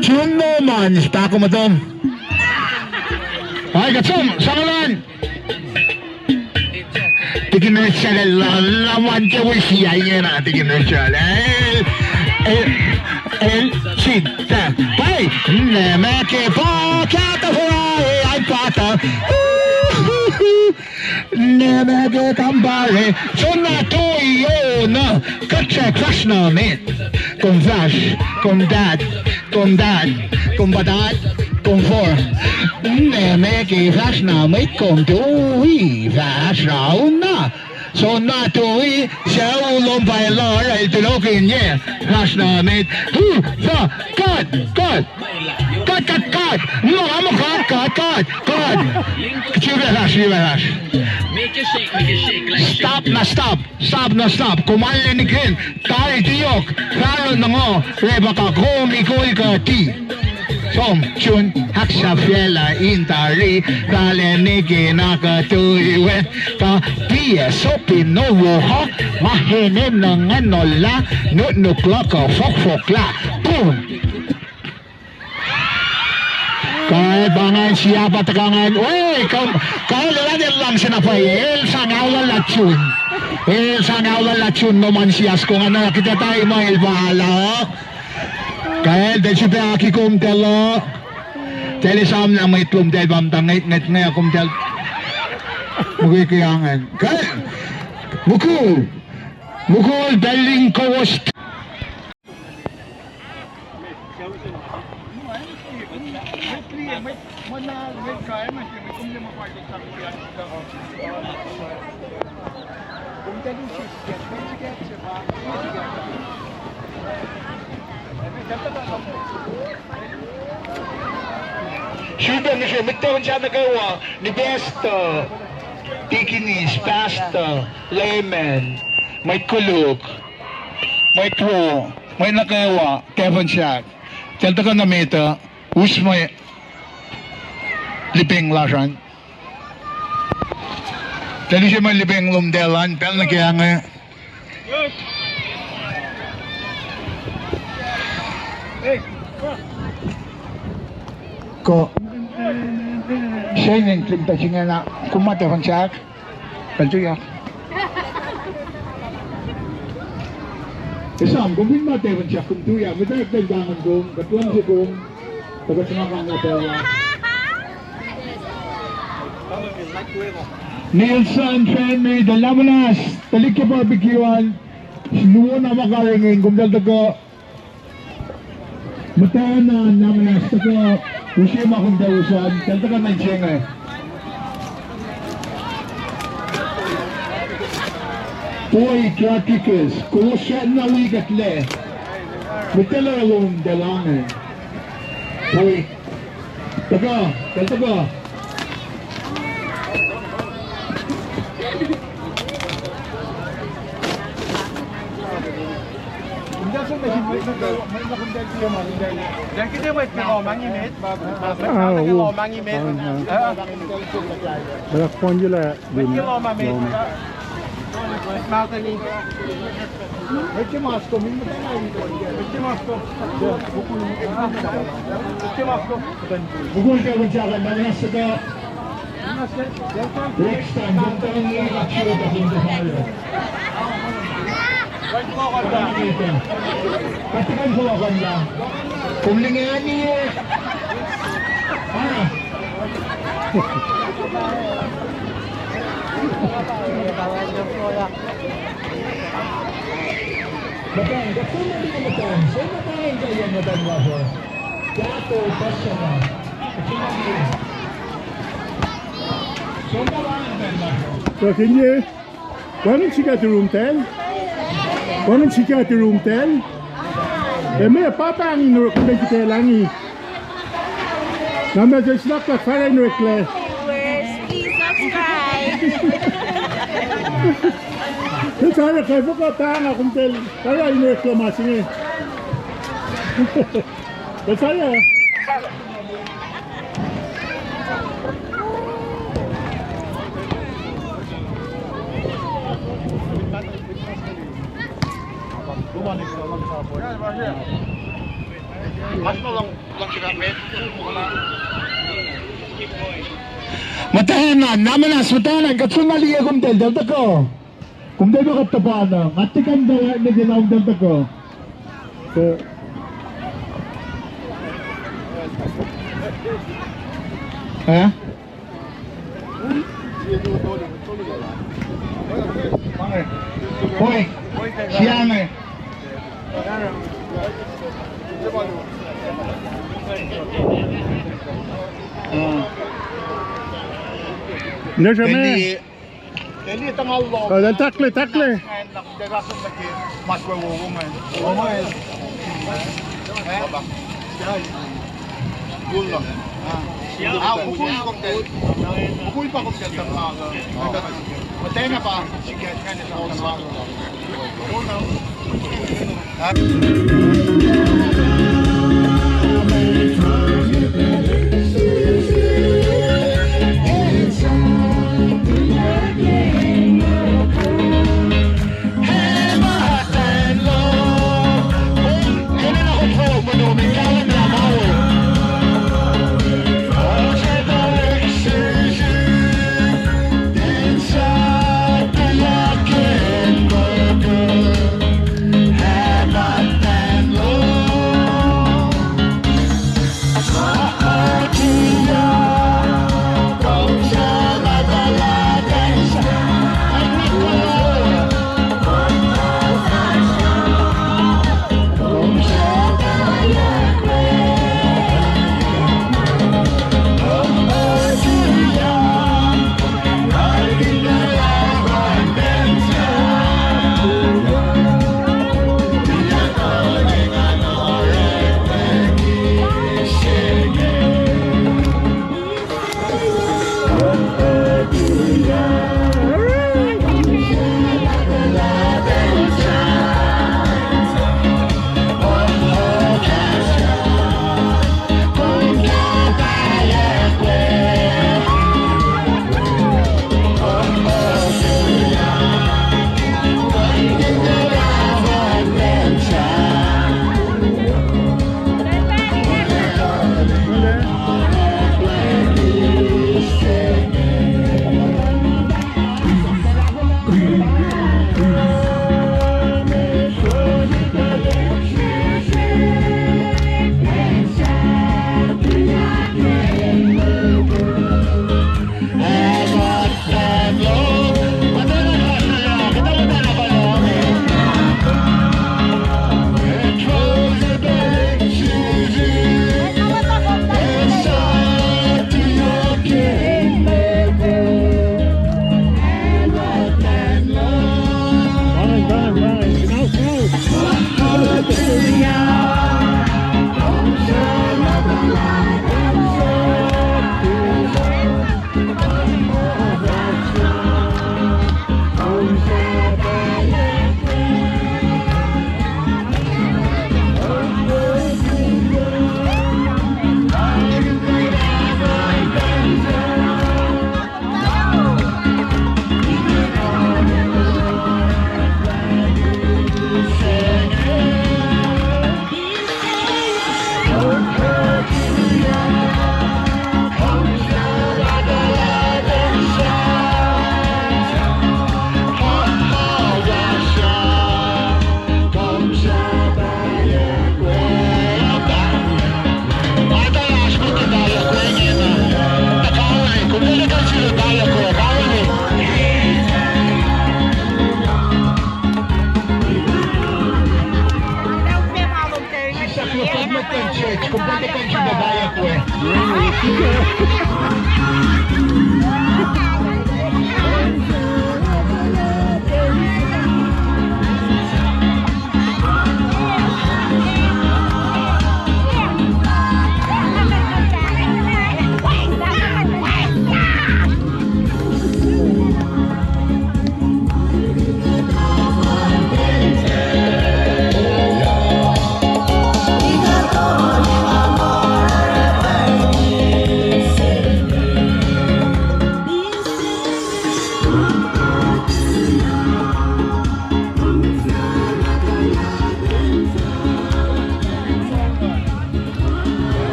Jun Norman, siyuck kom muhtom. Ai, kuht som, sang elan. Tikin Richard el, la, la, man ke wisi ah, ingena, Tikin Richard. El, el, el, sit, ta, pai, ne ma ke pa, kahto fora, e, ai pata. Ne ma ke kampare, soenna tui, o, na, kuht srack fahsr na met. Kom fahsr, kom taht, kom taht, kom pa taht, kom for. Ne ma ke fahsr na met, kom tui, fahsr raun na. Soenna tui, sucu lom pa el oruh, el tulokihnyac, fahsr na met. Hu, fa, cut, cut. Cut, cut, cut. Mwe, mwe, cut, cut, cut, cut. Srihpac fahsr, srihpac fahsr. Stop na stop. Stop na stop. Kom arlac nihkihn. Tari tiok. Fahsr na ngo. Rebecca, kom ikol kuh ti. Som, Jun, ahksahfyelah in tari. Fahla nike na kuh tui we. Kuh tiac sopin no woho. Ma enenuh ngan nolah. Nuknuk luhk uh fohkfohk lah. Boom. Kael pa ngan siapa tuhkuh ngan. Oi, kom, Kael elan el luhngse na pwacye. El sang aolah lah Jun. El sang aolah lah Jun, no man sias ko ngan na kihte tai ma el pa la. Kael, tiac srihpac aki kom tacl uh. Tacl esam lah mwet lom tacl pa muhta ngwetngwet nge kom tacl. Mukwikwi angan. Kael. Mukul. Mukul, tacl in kowos. Srihpac mihsenge, mwet Devon Sack nuh kwewa, ni pastor, deaconess, pastor, layman, mwet koluk, mwet wo, mwet nuh kwewa, Devon Sack. Tacl tuhkuh nuh met uh, us mwe lipacng lasr an. Tacl use mwe lipacng lom tacl an, pacl nuh ke ange. Ko. Senin lim ta singena, kom ma Devon Sack. Kaltuyak. Esam, kom fin ma Devon Sack, kom tuyak, mita ekten tangan kom, kuht luhngse kom, tuh kuht sma kang na tuyak. Nilsson, Henry, tuh lamunas, tuhlihk ke barbecue an, luo na ma karihngihn, kom tacl tuhkuh. Muhtwacn an, lamunas tuhkuh, use ma kom tausan, tacl tuhkuh nuh inse inge. Boyd Rodriguez, kowos srackna wi kuhtlac. Mwet tacl uh lom tacl ange. Boyd. Tuhkuh, tacl tuhkuh. Mukul ke kuht sahkan nahtuhsr uh, Rex Tan, John Tony, Achiota, John Tony. Katikan fohlohkohnlah. Kom lingani. Ah. Muhtwacn, kuht som nuh ke muhtwacn, som nuh ke muhtwacn lasr uh. Kato, pasama. Som nuh ke muhtwacn lasr uh. Kuh inge. Wacngihn sikyak turum tacl. Wacngihn sikyak turum tacl. Eme pahpah ingin orek kuht in kihte langi. Na ma se snak lah fahla in oreklac. Viewers, please subscribe. Ke sahyac, ke fokoko pahng ah, kom tacl fahla in oreklac ma se inge. Ke sahyac. Muhtwacn an, namunas muhtwacn an, kuht som na liye, kom tacl, tacl tuhkuh. Kom tacl tuhkuh tuhpan uh, nga tiac kuh in tacl neke na kom tacl tuhkuh. Eh? Poi, siange. Nuh sreme. Takle, takle.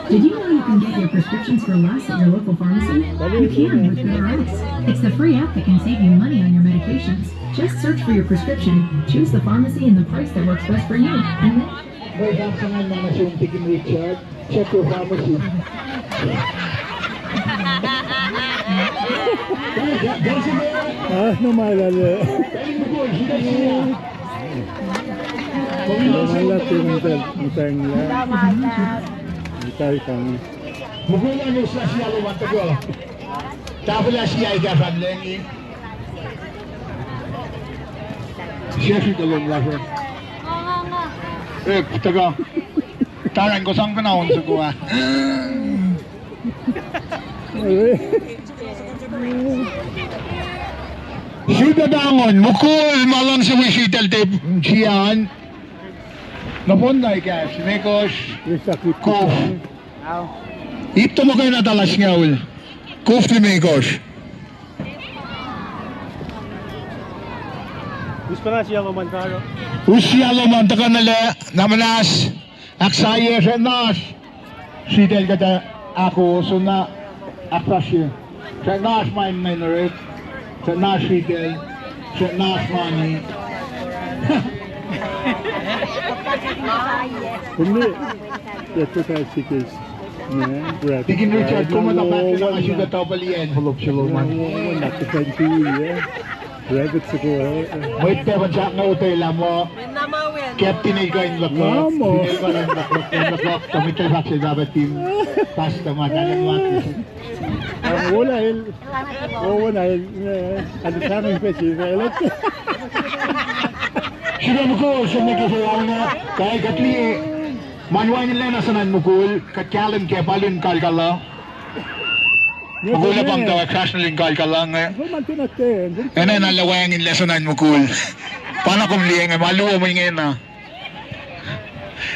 Did you know you can get your prescriptions for less at your local pharmacy? You can with GoodRx. It's the free app that can save you money on your medications. Just search for your prescription, choose the pharmacy and the price that works best for you, and then Check your pharmacy. Ah, no, ma lal. Ma lal, te muhtweng, muhtweng la. Muhtahl kang. Mukul an us na sia lom an tuhkuh. Tahfwelah sia ekahsr an lengi. Sia srihke lom lasr uh. Eh, tuhkuh. Taran, kom sang pacna on soko ah. Sifilpac pahngon, mukul ma luhngse wi sritacl tepuh an. Nohfohn na ekahsr, limekohsr, kof. Ip tuhmuhk na tala singucul, kof limekohsr. Us sia lom an tuhkuh nuh lac, na muhnahs, ahksahyac srackna oasr sritacl kuhtuh ahkoo, soenna ahkfahsrye. Srackna oasr ma in ngan orek, srackna oasr sritacl, srackna oasr mani. Kom ne, ya tuh ka sikis. Deacon Richard, kom muhta pahtlac na nga sifilpac double envelope se lom an. Rabbit soko. Mwet pacl pa sahk nga otwelah muh Captain el kuh in luhk, Captain el kuh in luhk, tuh mwet pacl fahk sel Pahpah Tim, Pastor ma talan mat. Ola el, ola el, eh, alisang in pesi, eh, sifilpac mukul se nuh ke se lana, kai kuht liye, ma wacngihnlac na sunan mukul, kuht kahlwem ke pa lun kalkala. Mukul ac pahng tuh fahsr nuh lun kalkala inge. Enenuh na wacngihnlac sunan mukul. Pa na kom liye inge, ma luo mwe ingena.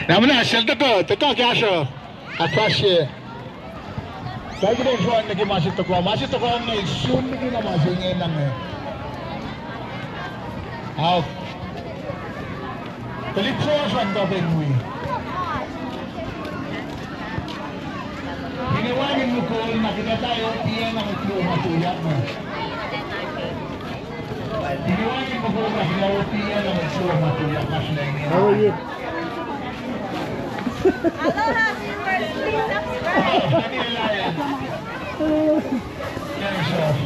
Na muhnahs sel tuhkuh, tuhkuh kahsruh. Ahkfahsrye. Kuht in sroang nuh ke ma se tuhkuh, ma se tuhkuh inge, sun liki na ma se inge na inge. Ao. Tuhlihk suwohs an kuh pac in wi. Finne wacngihn mukul, na kuht etuh opiyac na mwet luo ma tuyak inge. Finne wacngihn mukul, na kuht etuh opiyac na mwet luo ma tuyak inge. Aloha, viewers. Please subscribe.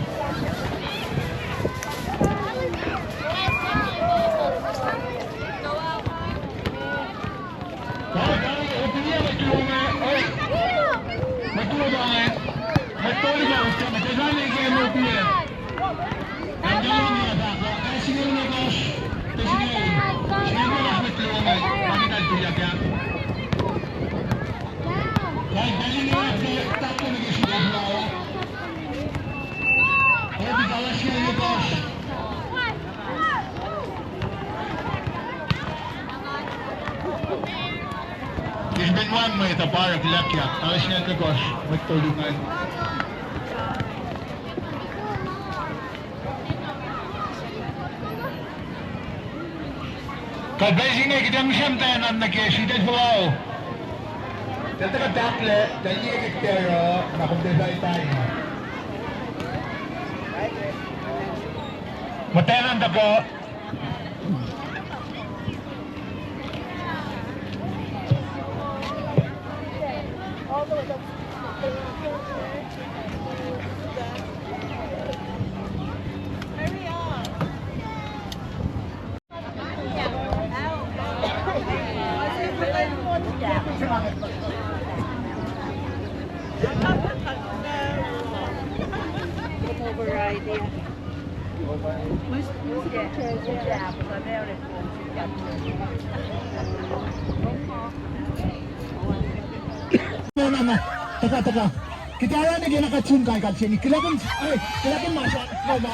Ke srihpen wacngihn mwet uh pa oruh kuhlwacngyuck, tala singucul limekohsr, mwet tolu ingacn. Kuht pacl se inge kuht ac mihsenge muhtwacn an nuh ke sritacl fuhlao. Tahl tuhkuh tahklac, tahl liye ke kuht oruh, na kom tiac fah etuh. Muhtwacn an tuhkuh. Tuhkuh, tuhkuh. Kuht arulacna ke na kuht sun kai kal seni. Kilakin, eh, kilakin ma sa, ma.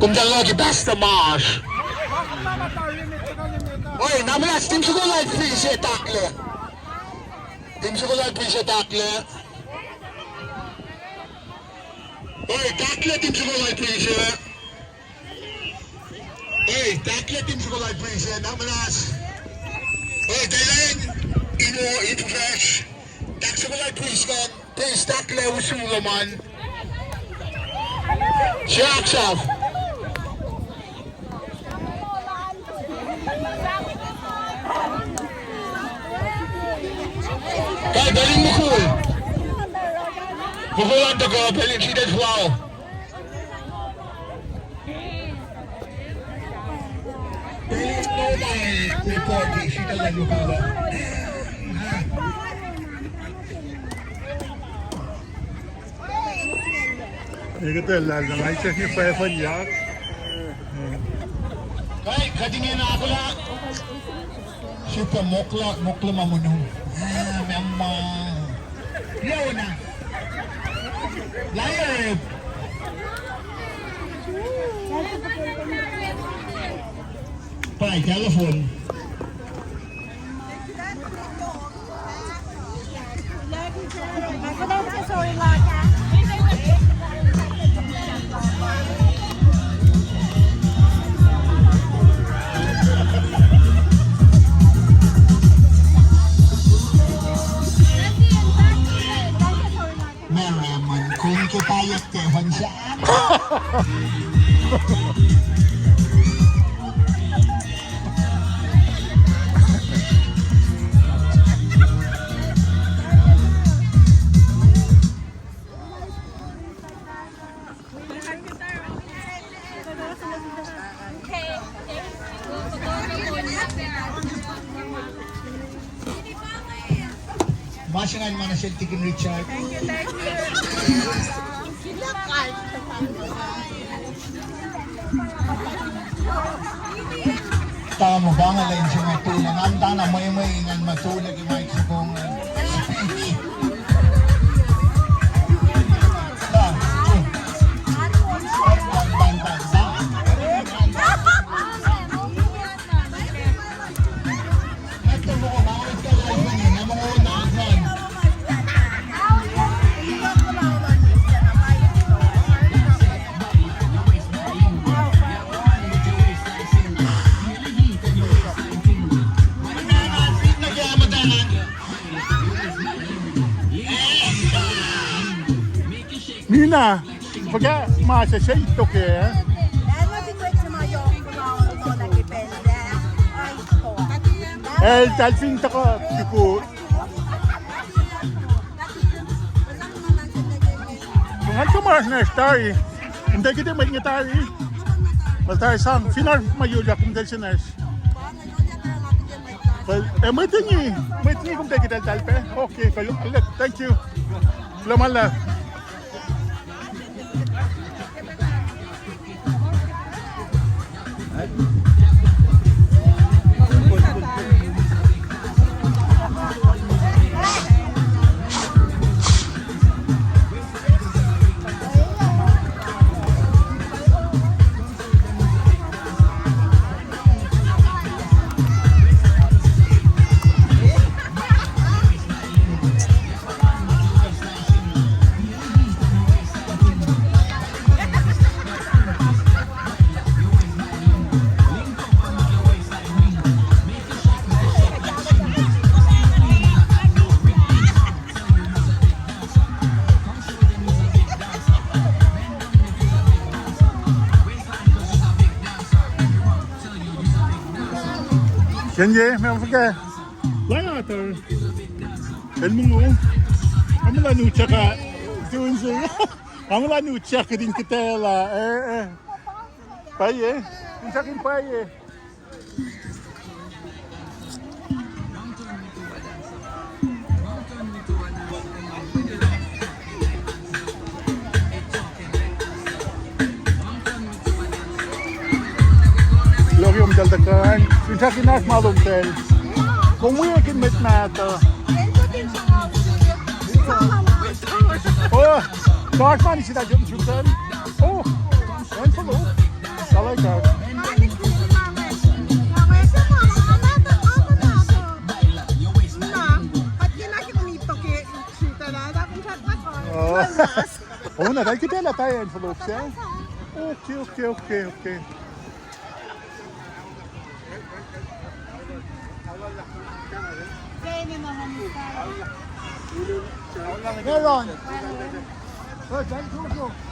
Kom tuh luhk Pastor Marsh. Oi, na muhnahs, team soko lal Prince Takle. Team soko lal Prince Takle. Oi, Takle, team soko lal Prince. Oi, Takle, team soko lal Prince, na muhnahs. Oi, Thailand, Ino, Infresh. Tak soko lal Prince kan, Prince Takle, usu loman. Siak saf. Kai pacl in mukul. Mukul an tuhkuh, pacl in seeded flower. Report, seeded flower. Ekuh tuh lal na ngai sesr ni fahfahn yak. Kai, kuht ingena kuhla. Srihpac mokla, mokla ma monu. Ah, memma. Leona. Liar. Pai, telephone. Ma se ingacn ma nuh sel Tikin Richard. Thank you, thank you. Tamuh bangalan se ma tulac, ngan tana mwemwe ingacn ma tulac ke ma ik sokong. Speech. Ta, tu. Nina, fuhkah ma se se tok ah? Eltahl fin tuhkuh tukun. Ngan kom oasr nacsr tari. Kom tuh kihte mwet inge tari. Kom tuh sang fin oasr ma yohk kom tuh sang nacsr. Kuh, eh, mwet inge, mwet inge kom tuh kihte eltahl pac. Okay, kuh, thank you. Kuloh ma luhlahp. Kenye, ma fuhkah? Laiator. El mongo. Amulah nutyak ah. Tun se. Amulah nutyak kihtin kitacl ah. Eh, eh. Pwacye. Nutyak in pwacye. Lori om tal takan. Fin saki nas malum tel. Kom wi ekin met mata. Oh, kars mani sita jom sutan. Oh, envelope. Salai kar. Oh. Oh, na, thank you, Bella, tayo envelope siya. Okay, okay, okay, okay. Meron. Oh, thank you.